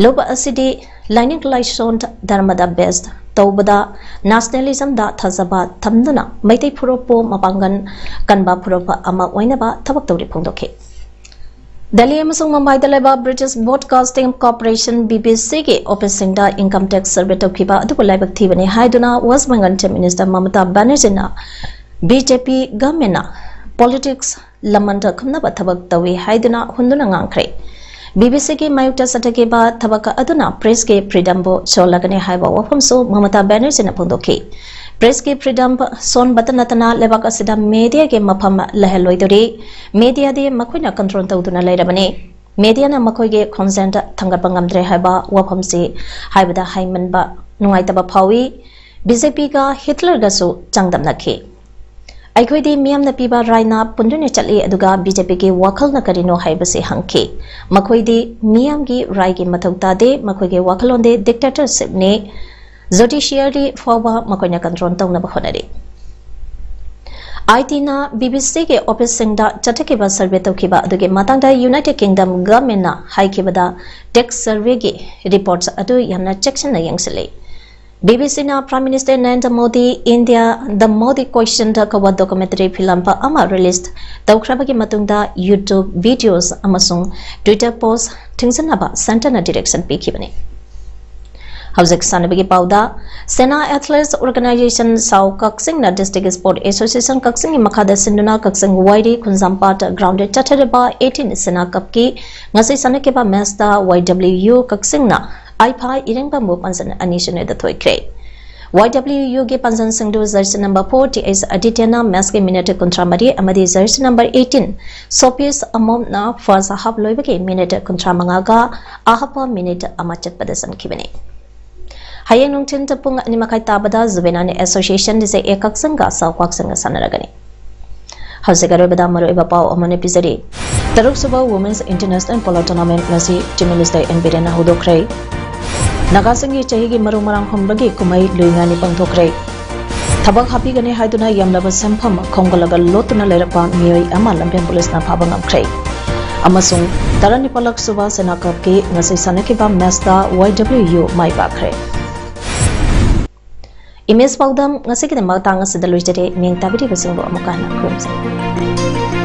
ꯂꯨꯞ ꯑꯁꯤꯗꯤ ꯂꯥꯏꯅꯤꯡ ꯂꯥꯏꯁꯣꯟ ꯙꯔꯃꯗ base ꯇꯧꯕꯗ nationalismꯗ ꯊꯥꯖꯕ ꯊꯝꯗꯨꯅ ꯃꯩꯇꯩ ꯐꯨꯔꯨꯞꯄꯨ ꯃꯄꯥꯡꯒꯜ ꯀꯟꯕ ꯐꯨꯔꯨꯞ ꯑꯃ ꯑꯣꯏꯅꯕ ꯊꯕꯛ ꯇꯧꯔꯤ ꯐꯣꯡꯗꯣꯛꯈꯤ꯫ ꯗꯦꯜꯂꯤ ꯑꯃꯁꯨꯡ ꯃꯨꯝꯕꯥꯏꯗ ꯂꯩꯕ British Broadcasting Corporation, BBCꯒꯤ officeꯁꯤꯡꯗ income tax survey ꯇꯧꯈꯤꯕ ꯑꯗꯨꯕꯨ ꯂꯥꯏꯕꯛ ꯊꯤꯕꯅꯤ ꯍꯥꯏꯗꯨꯅ West Bengal Chief Minister ꯃꯃꯇꯥ ꯕꯦꯅꯔꯖꯤꯅ BJP governmentꯅ politics ꯂꯃꯟꯗ ꯈꯨꯝꯅꯕ ꯊꯕꯛ ꯇꯧꯏ ꯍꯥꯏꯗꯨꯅ ꯍꯨꯟꯗꯨꯅ ꯉꯥꯡꯈ꯭ꯔꯦ꯫ BBCꯒꯤ ꯃꯥꯌꯣꯛꯇ ꯆꯠꯊꯈꯤꯕ ꯊꯕꯛ ꯑꯗꯨꯅ pressꯀꯤ freedomꯕꯨ ꯁꯣꯜꯂꯒꯅꯤ ꯍꯥꯏꯕ ꯋꯥꯐꯝꯁꯨ ꯃꯃꯇꯥ ꯕꯦꯅꯔꯖꯤꯅ ꯐꯣꯡꯗꯣꯛꯈꯤ꯫ Press ꯀꯤ freedom ꯁꯣꯟꯕꯇ ꯅꯠꯇꯅ ꯂꯩꯕꯥꯛ ꯑꯁꯤꯗ media ꯒꯤ ꯃꯐꯝ ꯂꯩꯍꯜꯂꯣꯏꯗꯧꯔꯤ꯫ Media ꯗꯤ ꯃꯈꯣꯏꯅ control ꯇꯧꯗꯨꯅ ꯂꯩꯔꯕꯅꯤ꯫ Media ꯅ ꯃꯈꯣꯏꯒꯤ ꯈꯣꯟꯖꯦꯜ ꯊꯥꯡꯒꯠꯄ ꯉꯝꯗ꯭ꯔꯦ ꯍꯥꯏꯕ ꯋꯥꯐꯝꯁꯤ ꯍꯥꯏꯕꯗ ꯍꯥꯏꯃꯟꯕ ꯅꯨꯡꯉꯥꯏꯇꯕ ꯐꯥꯎꯏ꯫ ꯕꯤ ꯖꯦ ꯄꯤ ꯒ ꯍꯤꯠꯂꯔꯒꯁꯨ ꯆꯥꯡꯗꯝꯅꯈꯤ꯫ ꯑꯩꯈꯣꯏꯗꯤ ꯃꯤꯌꯥꯝꯅ ꯄꯤꯕ ꯔꯥꯏꯅ ꯄꯨꯟꯗꯨꯅ ꯆꯠꯂꯤ, ꯑꯗꯨꯒ ꯕꯤ ꯖꯦ ꯄꯤ ꯒꯤ ꯋꯥꯈꯜꯅ ꯀꯔꯤꯅꯣ ꯍꯥꯏꯕꯁꯤ ꯍꯪꯈꯤ꯫ ꯃꯈꯣꯏꯗꯤ ꯃꯤꯌꯥꯝꯒꯤ ꯔꯥꯏꯒꯤ ꯃꯊꯧ ꯇꯥꯗꯦ, ꯃꯈꯣꯏꯒꯤ ꯋꯥꯈꯜꯂꯣꯟꯗꯤ dictatorship ꯅꯤ꯫ Judiciary ꯐꯥꯎꯕ ꯃꯈꯣꯏꯅ control ꯇꯧꯅꯕ ꯍꯣꯠꯅꯔꯤ꯫ ꯑꯥꯏ ꯇꯤ ꯅ ꯕꯤ ꯕꯤ ꯁꯤ ꯒꯤ office ꯁꯤꯡꯗ ꯆꯠꯊꯈꯤꯕ survey ꯇꯧꯈꯤꯕ ꯑꯗꯨꯒꯤ ꯃꯇꯥꯡꯗ United Kingdom government ꯅ ꯍꯥꯏꯈꯤꯕꯗ tax survey ꯒꯤ reports ꯑꯗꯨ ꯌꯥꯝꯅ ꯆꯦꯛꯁꯤꯟꯅ ꯌꯦꯡꯁꯤꯜꯂꯤ꯫ ꯕꯤ ꯕꯤ ꯁꯤ ꯅ Prime Minister Narendra Modi India, The Modi Question ꯗ ꯀꯧꯕ documentary film ꯑꯃ release ꯇꯧꯈ꯭ꯔꯕꯒꯤ ꯃꯇꯨꯡꯗ YouTube videos ꯑꯃꯁꯨꯡ Twitter post ꯊꯤꯡꯖꯤꯟꯅꯕ centre ꯅ direction ꯄꯤꯈꯤꯕꯅꯤ꯫ ꯍꯧꯖꯤꯛ ꯁꯥꯟꯅꯕꯒꯤ ꯄꯥꯎꯗ, Sena Athletes Organisation ꯁꯥꯎ ꯀꯛꯆꯤꯡꯅ District Sport Association ꯀꯛꯆꯤꯡꯒꯤ ꯃꯈꯥꯗ ꯁꯤꯟꯗꯨꯅ ꯀꯛꯆꯤꯡ ꯋꯥꯏꯔꯤ ꯈꯨꯟꯖꯥꯝꯄꯥꯠ ground ꯗ ꯆꯠꯊꯔꯤꯕ eighteen Sena Cup ꯀꯤ ꯉꯁꯤ ꯁꯥꯟꯅꯈꯤꯕ match ꯇ Y W U ꯀꯛꯆꯤꯡꯅ ꯑꯥꯏꯐꯥ ꯏꯔꯦꯡꯕꯝꯕꯨ ꯄꯥꯟꯖꯟ ꯑꯅꯤ ꯁꯤꯅꯣꯗ ꯊꯣꯏꯈ꯭ꯔꯦ꯫ Y W U ꯒꯤ ꯄꯥꯟꯖꯟꯁꯤꯡꯗꯨ jersey number four T H ꯑꯗꯤꯇ꯭ꯌꯅ match ꯀꯤ minute ꯀꯨꯟꯊ꯭ꯔꯥ ꯃꯔꯤ ꯑꯃꯗꯤ jersey number eighteen ꯁꯣꯄꯤꯁ ꯑꯃꯣꯝꯅ first half ꯂꯣꯏꯕꯒꯤ minute ꯀꯨꯟꯊ꯭ꯔꯥ ꯃꯉꯥꯒ ꯑꯍꯥꯞꯄ minute ꯑꯃ ꯆꯠꯄꯗ ꯆꯟꯈꯤꯕꯅꯤ꯫ ꯍꯌꯦꯡ ꯅꯨꯡꯊꯤꯜ ꯄꯨꯡ ꯑꯅꯤ ꯃꯈꯥꯏ ꯇꯥꯕꯗ Juvenile Association J A ꯀꯛꯆꯤꯡꯒ ꯁꯥꯎ ꯀꯛꯆꯤꯡꯒ ꯁꯥꯟꯅꯔꯒꯅꯤ꯫ ꯍꯧꯖꯤꯛ ꯑꯔꯣꯏꯕꯗ ꯃꯔꯨꯑꯣꯏꯕ ꯄꯥꯎ ꯑꯃꯅ ꯄꯤꯖꯔꯤ꯫ ꯇꯔꯨꯛꯁꯨꯕ Women's International Polo Tournament ꯉꯁꯤ Chief Minister N ꯕꯤꯔꯦꯟꯅ ꯍꯧꯗꯣꯛꯈ꯭ꯔꯦ꯫ ꯅꯥꯒꯥꯁꯤꯡꯒꯤ ꯆꯍꯤꯒꯤ ꯃꯔꯨ ꯃꯔꯥꯡ ꯍꯨꯟꯕꯒꯤ ꯀꯨꯝꯍꯩ ꯂꯨꯏ ꯉꯥꯏꯅꯤ ꯄꯥꯡꯊꯣꯛꯈ꯭ꯔꯦ꯫ ꯊꯕꯛ ꯍꯥꯞꯄꯤꯒꯅꯤ ꯍꯥꯏꯗꯨꯅ ꯌꯥꯝꯂꯕ ꯁꯦꯟꯐꯝ ꯈꯣꯝꯒꯠꯂꯒ ꯂꯣꯠꯇꯨꯅ ꯂꯩꯔꯛꯄ ꯃꯤꯑꯣꯏ ꯑꯃ ꯂꯝꯐꯦꯜ ꯄꯨꯂꯤꯁꯅ ꯐꯥꯕ ꯉꯝꯈ꯭ꯔꯦ꯫ ꯑꯃꯁꯨꯡ ꯇꯔꯥꯅꯤꯄꯥꯜꯂꯛ ꯁꯨꯕ Sena Cup ꯀꯤ ꯉꯁꯤ ꯁꯥꯟꯅꯈꯤꯕ match ꯇ Y W U ꯃꯥꯏ ꯄꯥꯛꯈ꯭ꯔꯦ꯫ Image ꯄꯥꯎꯗꯝ ꯉꯁꯤꯒꯤꯗꯃꯛ ꯃꯇꯥꯡ ꯑꯁꯤꯗ ꯂꯣꯏꯖꯔꯦ꯫ ꯃꯤꯡ ꯇꯥꯕꯤꯔꯤꯕꯁꯤꯡꯕꯨ ꯑꯃꯨꯛꯀ ꯍꯟꯅ ꯈꯨꯔꯨꯝꯖꯔꯤ꯫